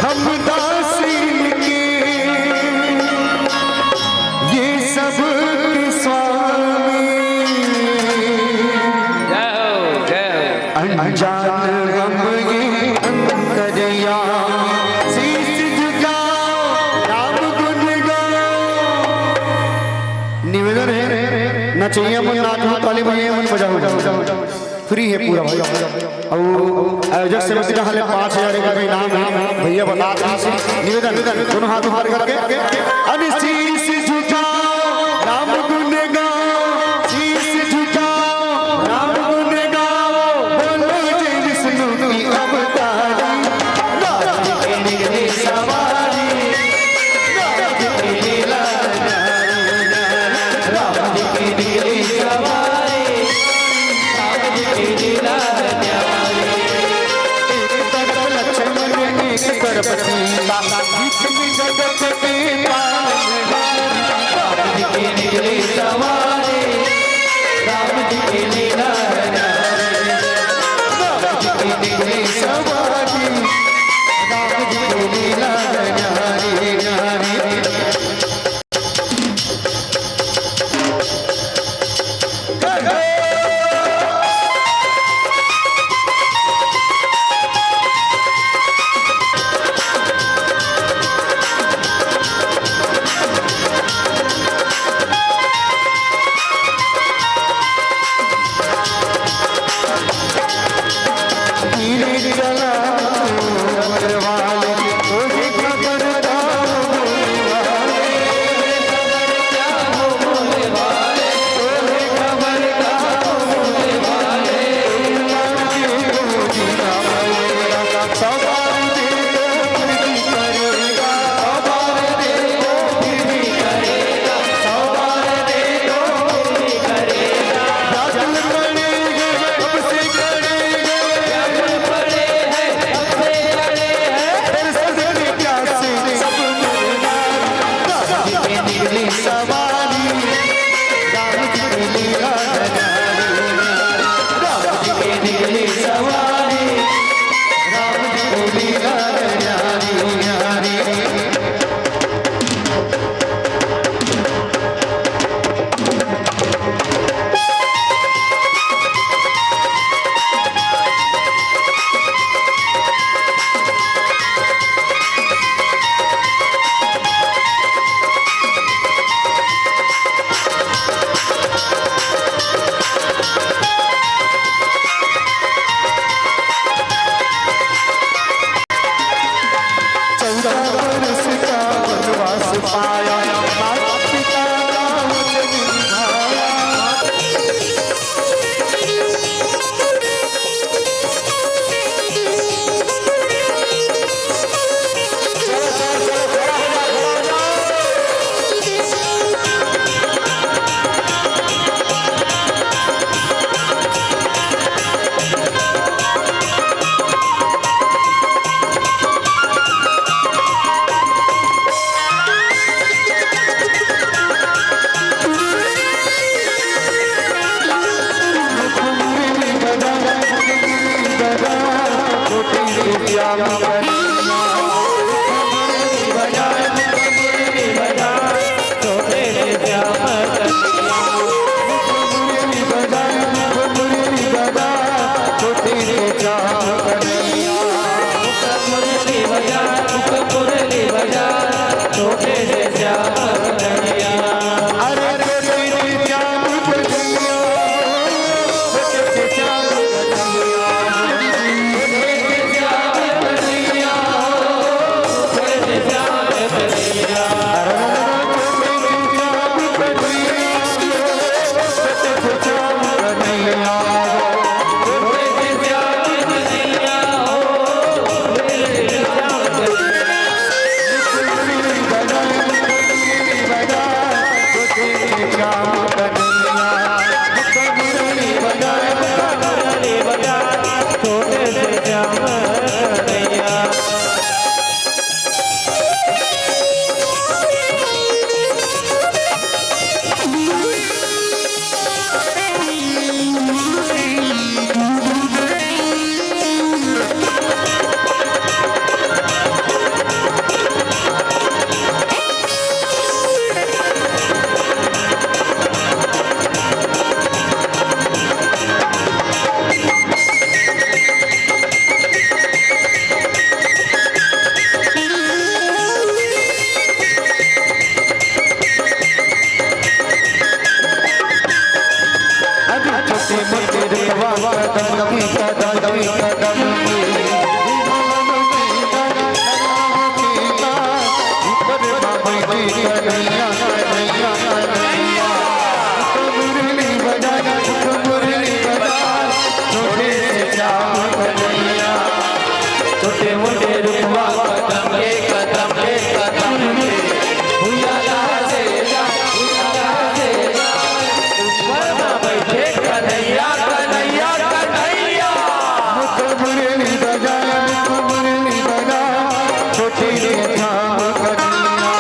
हम दास इनके ये सब के स्वामी। जय हो, जय हो। अनजान हम ये अंतर्यामी, शीश झुकाओ, राम गुण गाओ। निवेदन हे, नचइया मन नाचो, ताली बजाइया मन बजाओ। फ्री हे पूरा भाई। अउ आयोजक समिति डहार ले पाँच हजार एक रुपया इनाम हे। भैया बता दीजिए। निवेदन, दोनों हाथ ऊपर करके। अरे शीश झुकाओ, राम गुण गाओ, शीश झुकाओ, राम गुण गाओ। बोलो जय विष्णु की अवतारी, राम जी की निकली सवारी, राम जी की लीला न्यारी, राम जी की निकली सवारी, राम जी की लीला न्यारी। एक तरफ लक्ष्मण, एक तरफ सीता, बीच में जगत के पालनहार। राम जी की निकली सवारी, राम जी की लीला न्यारी। राम जी की निकली सवारी, राम जी की लीला न्यारी, न्यारी। छोटे मोटे रूपवा कदम की, कदम की, कदम की। ऊपर बाबा जी कन्हैया, कन्हैया, कन्हैया। मुरली बजा, मुरली बजा, छोटे से श्याम कन्हैया। छोटे मोटे रूपवा कदम के, कदम के, कदम के। भुइया लाजे जा, भुइया लाजे जा। ऊपर मा बैठे कन्हैया, कन्हैया, कन्हैया। मुख मुरली बजाए, मुख मुरली बजाए, छोटी रे श्याम कन्हैया।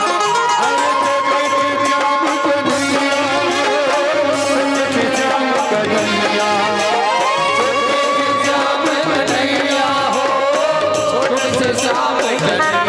अरे छोटे से श्याम कन्हैया, छोटे से श्याम कन्हैया, छोटे से श्याम कन्हैया हो, छोटे से श्याम कन्हैया।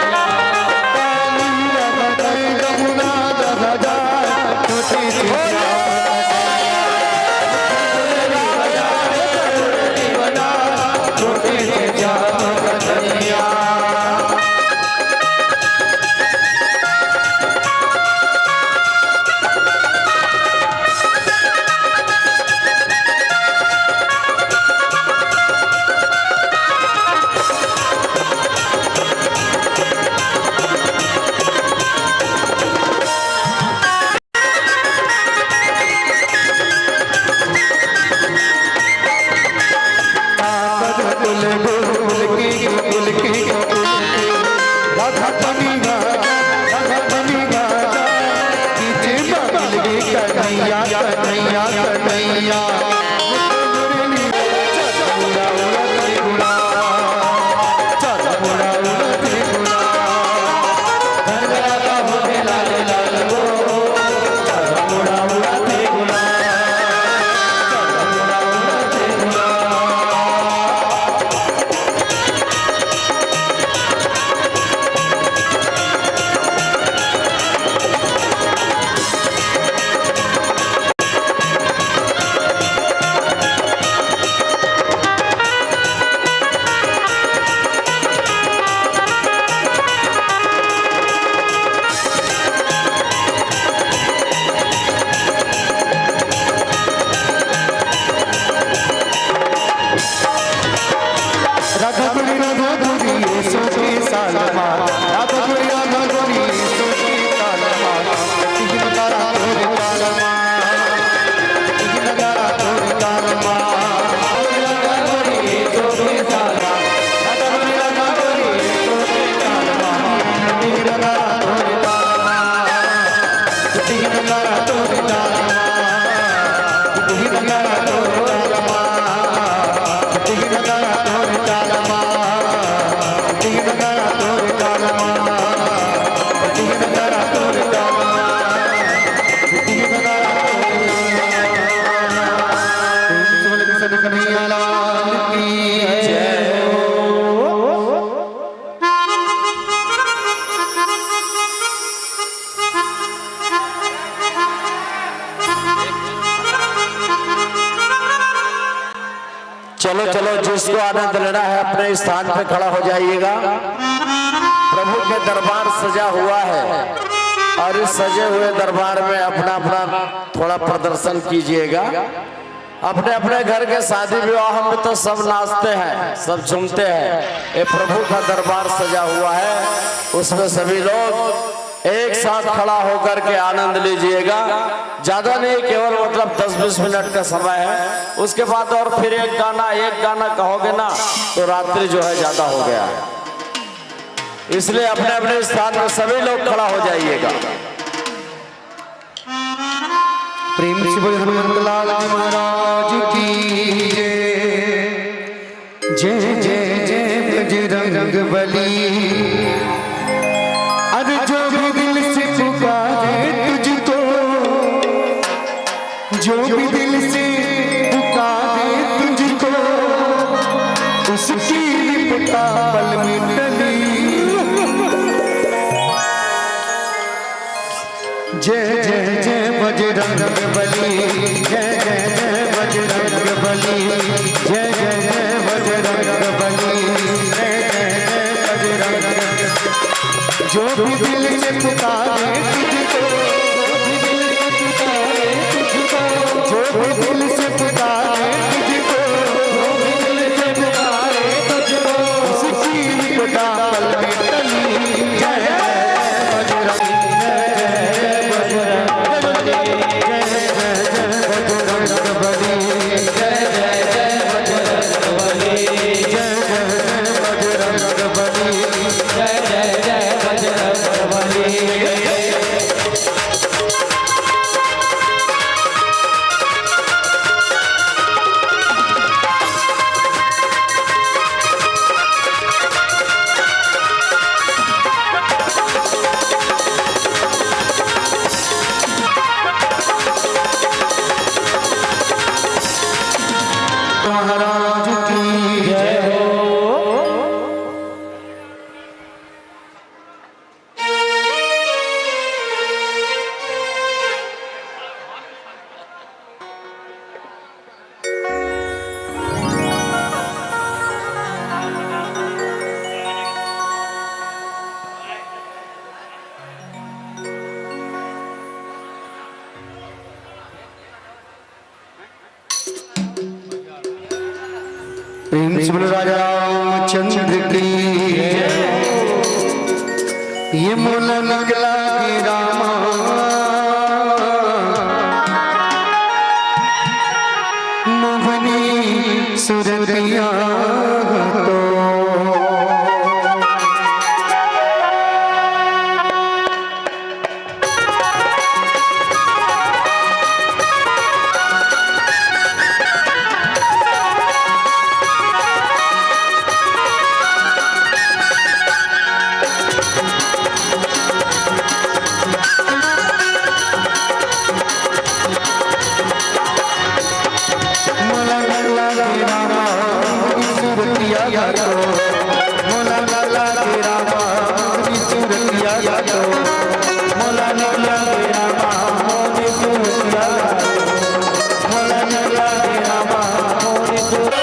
चलो, चलो, जिसको आनंद लेना है, अपने स्थान पे खड़ा हो जाइएगा। प्रभु के दरबार सजा हुआ है और इस सजे हुए दरबार में अपना, अपना थोड़ा प्रदर्शन कीजिएगा। अपने, अपने घर के शादी विवाह में तो सब नाचते हैं, सब झूमते हैं। ये प्रभु का दरबार सजा हुआ है, उसमें सभी लोग एक साथ खड़ा होकर के आनंद लीजिएगा। ज्यादा नहीं, केवल मतलब दस बीस मिनट का समय है। उसके बाद और फिर एक गाना, एक गाना कहोगे ना, तो रात्रि जो है ज्यादा हो गया है। इसलिए अपने अपने स्थान पर सभी लोग खड़ा हो जाइएगा। प्रेम से बोल हनुमंत लाल महाराज की जय। जय जय जय बजरंग बली। अरे जो भी दिल से पुकारे तुझको, जो भी दिल से पुकारे तुझको, उसकी विपदा पल में टली। जय जय जय बजरंग बली, जय जय जय बजरंग बली, जय जय जय बजरंग बली, जय जय जय बजरंग। जो भी दिल से पुकारे तुझको, जो भी दिल से पुकारे तुझको, जो भी दिल से पुकारे महाराज की जय हो। प्रेम से बोलो राजा रामचंद्र की जय। ये मोला निकला के रामा मोहनी सुरतिया तो। मोला निकला के रामा मोहनी सुरतिया तो। मोला निकला के रामा मोहनी सुरतिया तो। मोला निकला के रामा मोहनी सुरतिया तो। मोला निकला के रामा मोहनी सुर-,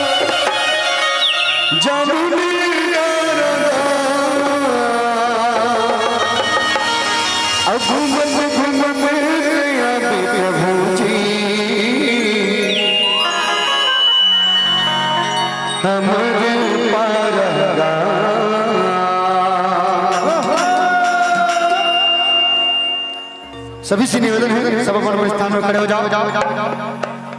जमुनिया रंगा। अब घूमत घूमत आवे प्रभु जी हमर पारंगा। सभी से निवेदन है, सब अपन अपन स्थान में खड़े हो जाओ।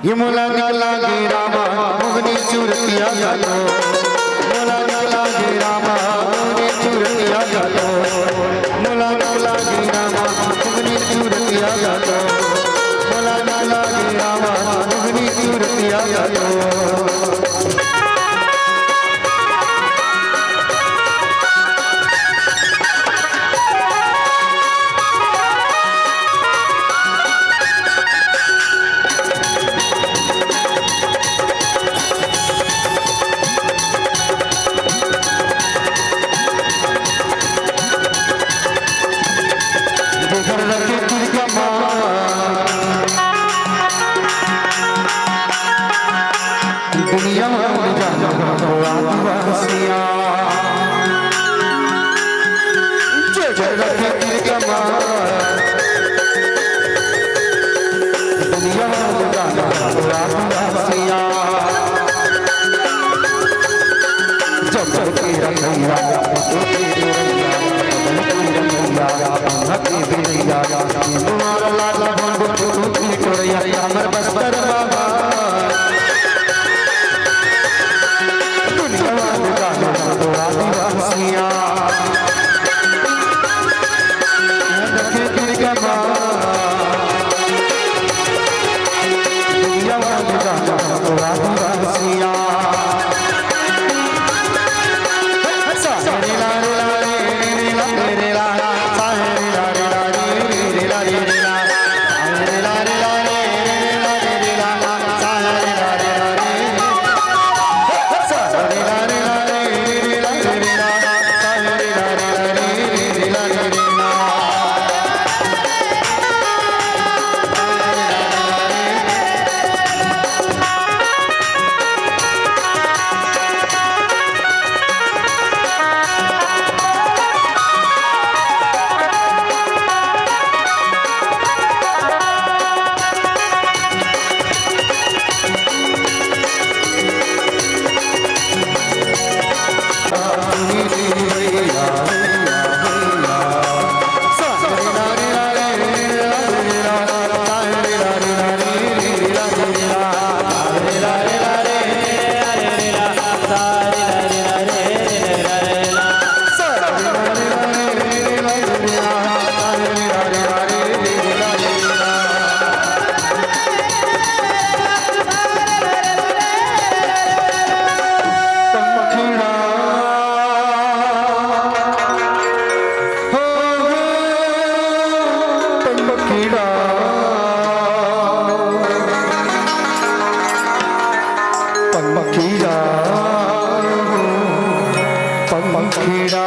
ये मोला निकला के रामा मोहनी सुरतिया तो। मोला निकला के रामा मोहनी सुरतिया तो। मोला निकला के रामा मोहनी सुरतिया तो। मोला निकला के रामा मोहनी सुरतिया तो। दुनिया में जानो तो आदिवासिया। जय जय रखे तिलकमा। दुनिया में जानो तो आदिवासिया। जब तक रखैया, जब तक रखैया, जब तक रखैया, हम के बेटिया, तुम्हारा लाल भंड तू की टोरिया, हमर बस्तर बाबा। दुनिया में जानो तो आदिवासिया। रखे तिलकमा। दुनिया में जानो तो आदिवासिया। सारे ला रे ला रे रे ला रे ला, सारे ला रे ला रे रे ला रे रे। पखीरा, पखीरा।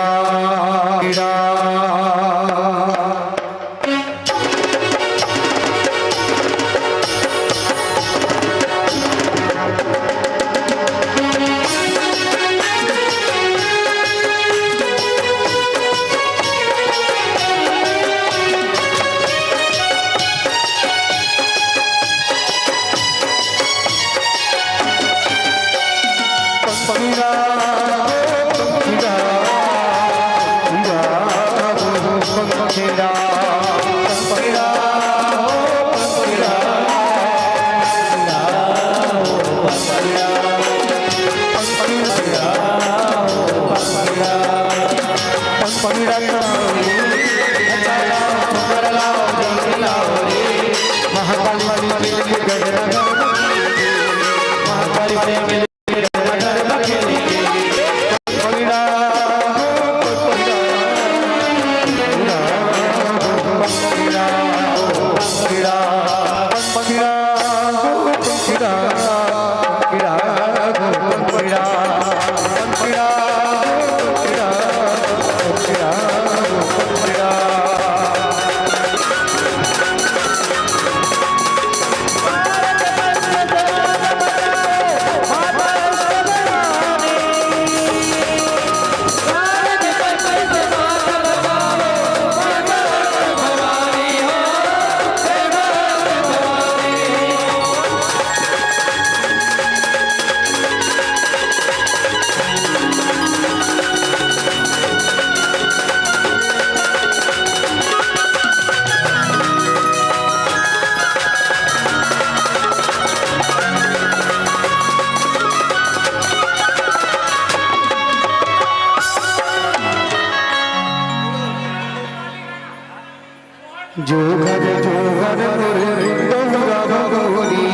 जोहर जोहर मोर गौरा गौरी,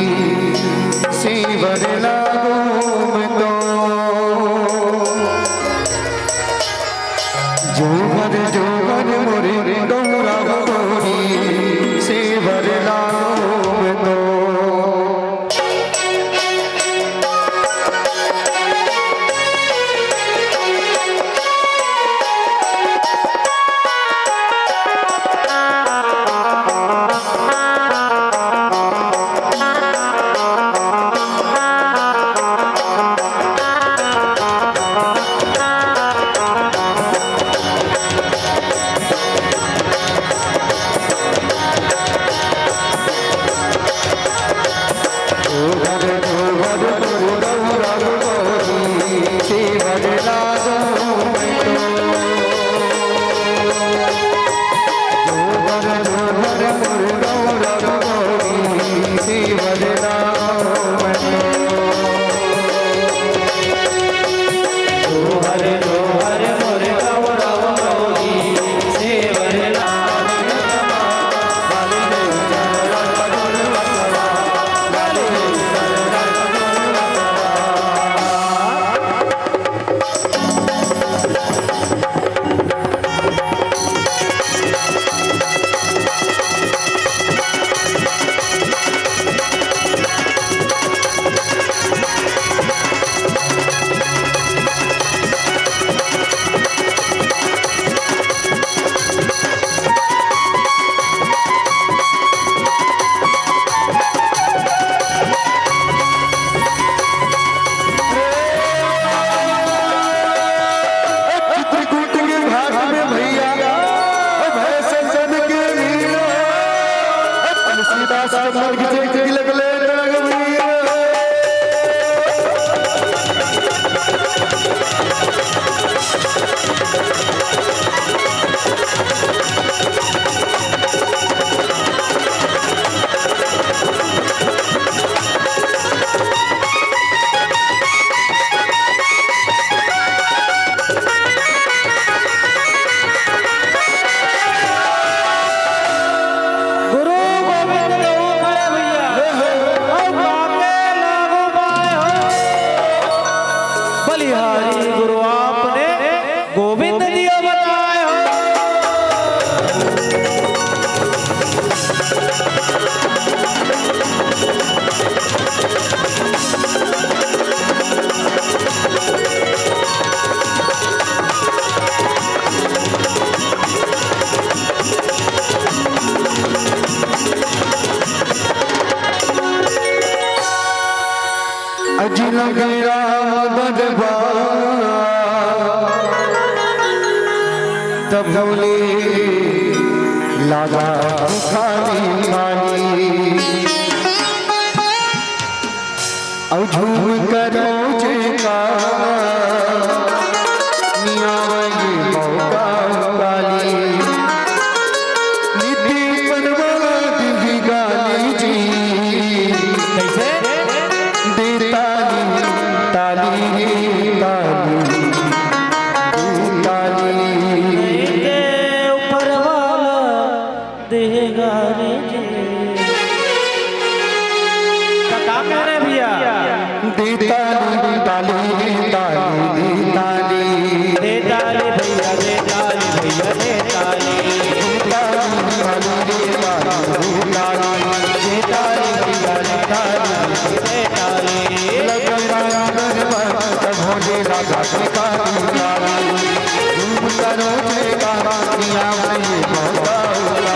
सेवर लागो मैं तो। जोहर जोहर मोर गौरा गौरी, सेवर लागो मैं तो। चित्रकूट के घाट में भैया, भैरव के लीला, तुलसीदास चंदन की चौकी लगले रघुवीर। गुरु गोविंद गऊ खड़े भैया, अउ काके लागू पाए हो। बलिहारी गुरु आपने गोविंद दियो बताए हो। जिनगी राम बदबा तब बोले लागा खाली खाली। अउ झूम करो जेका नियावई मौका काली। नित्य परवाद ही गाली जी। कैसे? दे ताली, ताली, ताली, दे ताली। दे ऊपर वाला देगा रे जी। तो का कह रहे भैया? दे ताली, ताली, दे ताली, दे ताली। दे ताली भैया, दे ताली भैया, दे ताली। दे ताली, ताली, दे ताली, दे ताली, दे ताली भैया, दे ताली, दे ताली। लगन राम दरबार, तब भोले राजा के ताली, ताली। झूम करो जयकारा, दुनिया में ये मौका उजाला।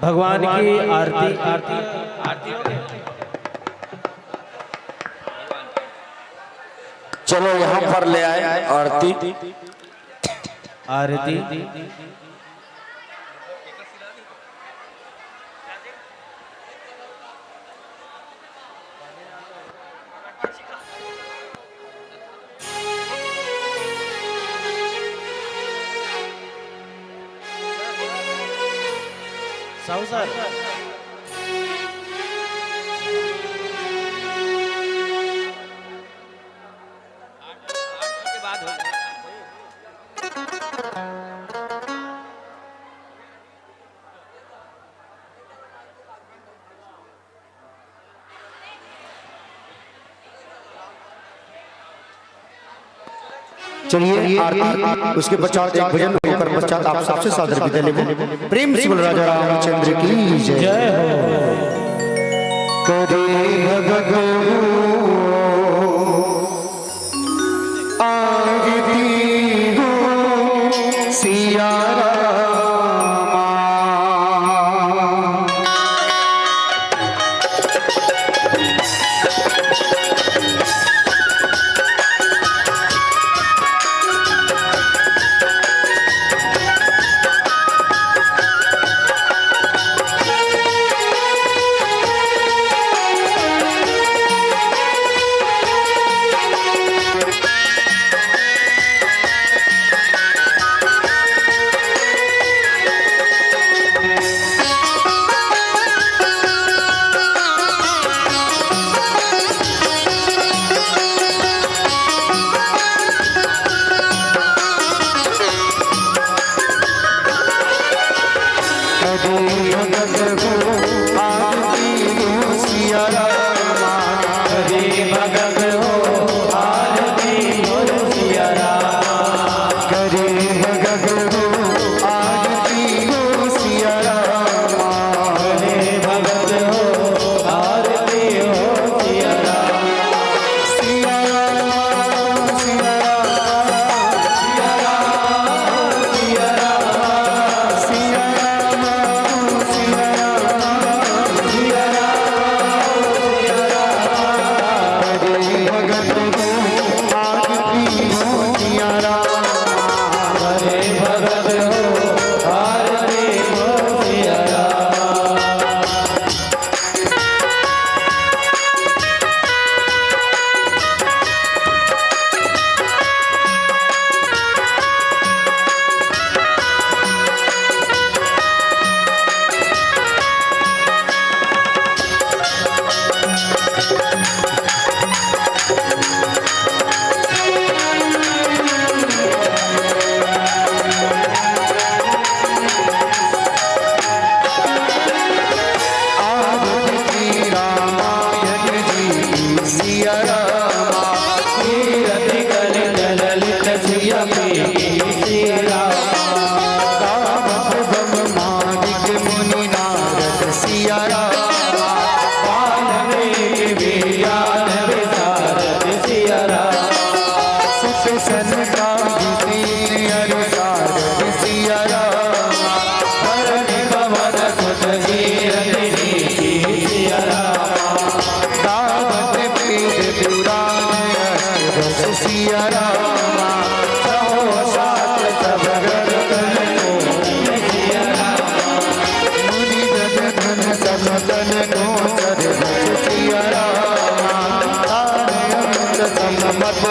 भगवान की आरती, आरती, आरती हो गई। चलो, यहाँ पर ले आए आरती। आरती। साहू सर। चलिए, आरती, उसके पश्चात एक भजन, ओकर पश्चात आप सबसे सादर विदा लेबो। प्रेम से बोल राजा रामचंद्र की जय। जय हो। करे भगत आरती हो सिया रामा।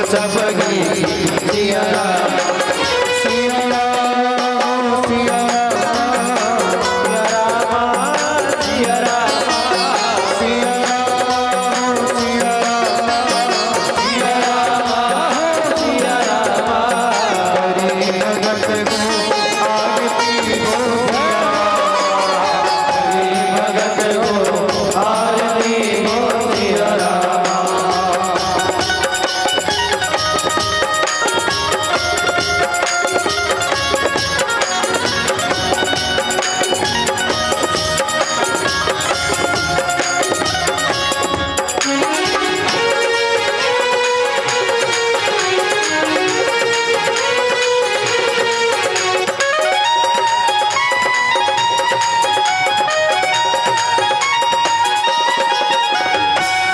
सब गीत सिया राम, सिया राम, सिया राम, सिया राम, सिया राम, सिया राम, सिया राम, सिया राम, सिया राम। हरि भगत को आरती हो, हरि भगत को आरती हो, सिया राम।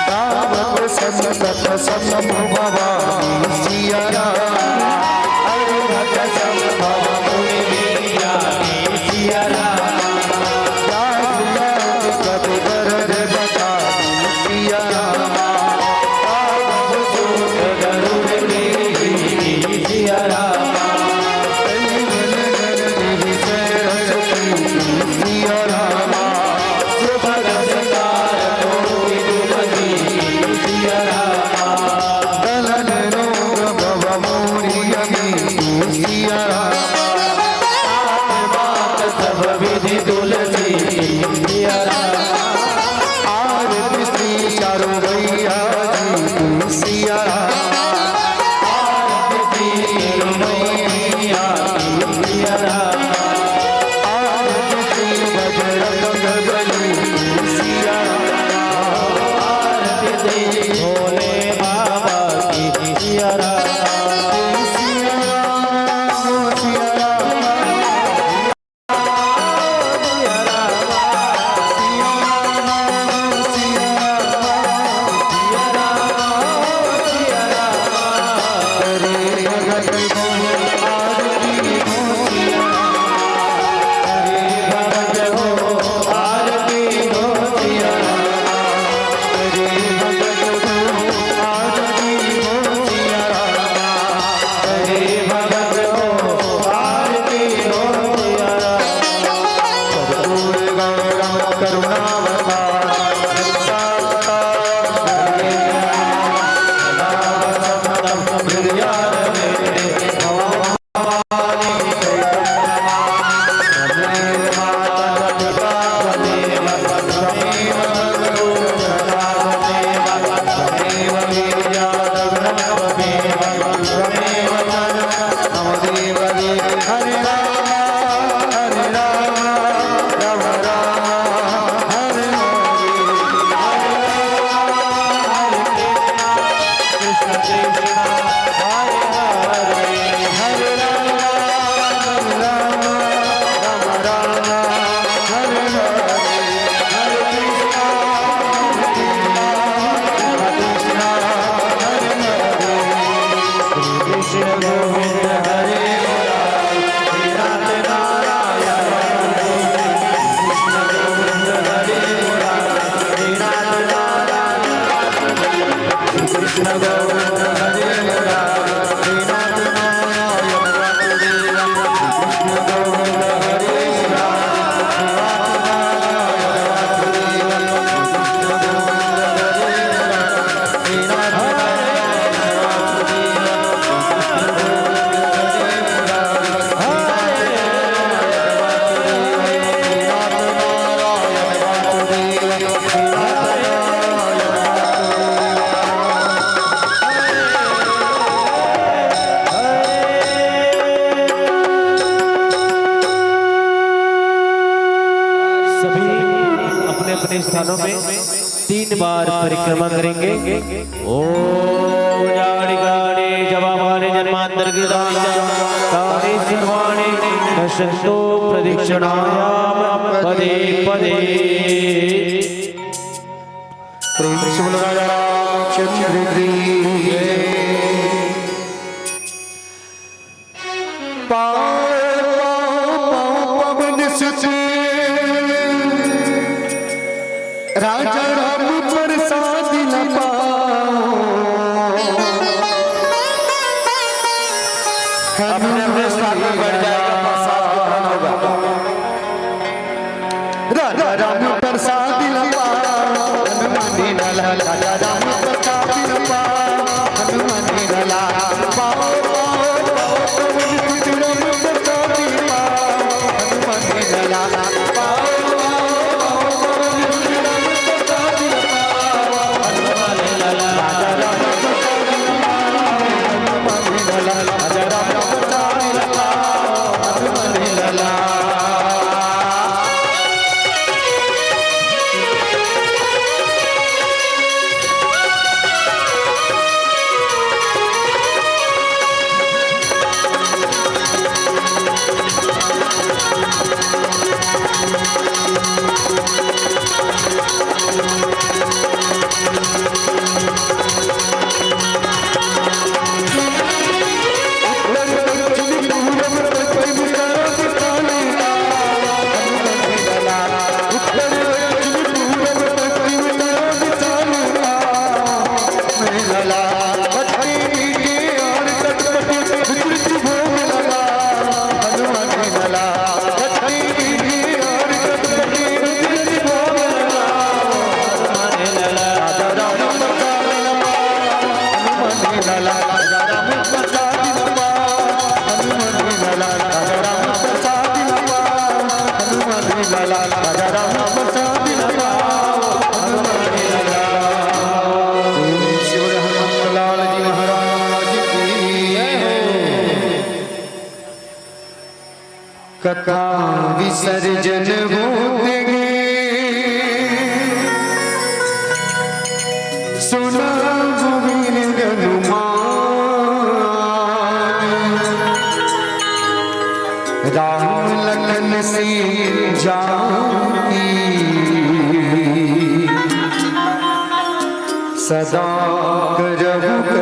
दावत संकट सब भवानी सिया राम। अवघट संभव उर्मिला सिया राम। दास कद गरज बखानी सिया राम। दावत सूत गरुड़ में सिया राम। सभी अपने अपने स्थानों में तीन बार परिक्रमा करेंगे। ओम जानी कानी जवामानी जन्मांतर कृतानि च तानि सर्वाणि नश्यंतु प्रदक्षिणायां पदे पदे। प्रेम से बोलो राजा रामचंद्र की जय। पाँव, पाँव, पाँव पवन सुत राजा राम प्रसाद न पाओ। अपने अपने स्थान में बैठ जाएगा, प्रसाद ग्रहण होगा। राजा राम प्रसाद लपा, हनुमानी लाला, राजा राम प्रसाद लपा, हनुमानी लाला, पाओ, पाओ, पाओ, पवन सुत राम प्रसाद लपा, हनुमानी लाला, पाओ, पाओ, पाओ, पवन सुत राम प्रसाद लपा, हनुमानी लाला, राजा राम प्रसाद लपा, हनुमानी लाला, राजा राम प्रसाद लपा, हनुमानी लाला। कथा विसर्जन होते गे सुना गोविंद हनुमान। राम लखन सीता जानकी सदा करहु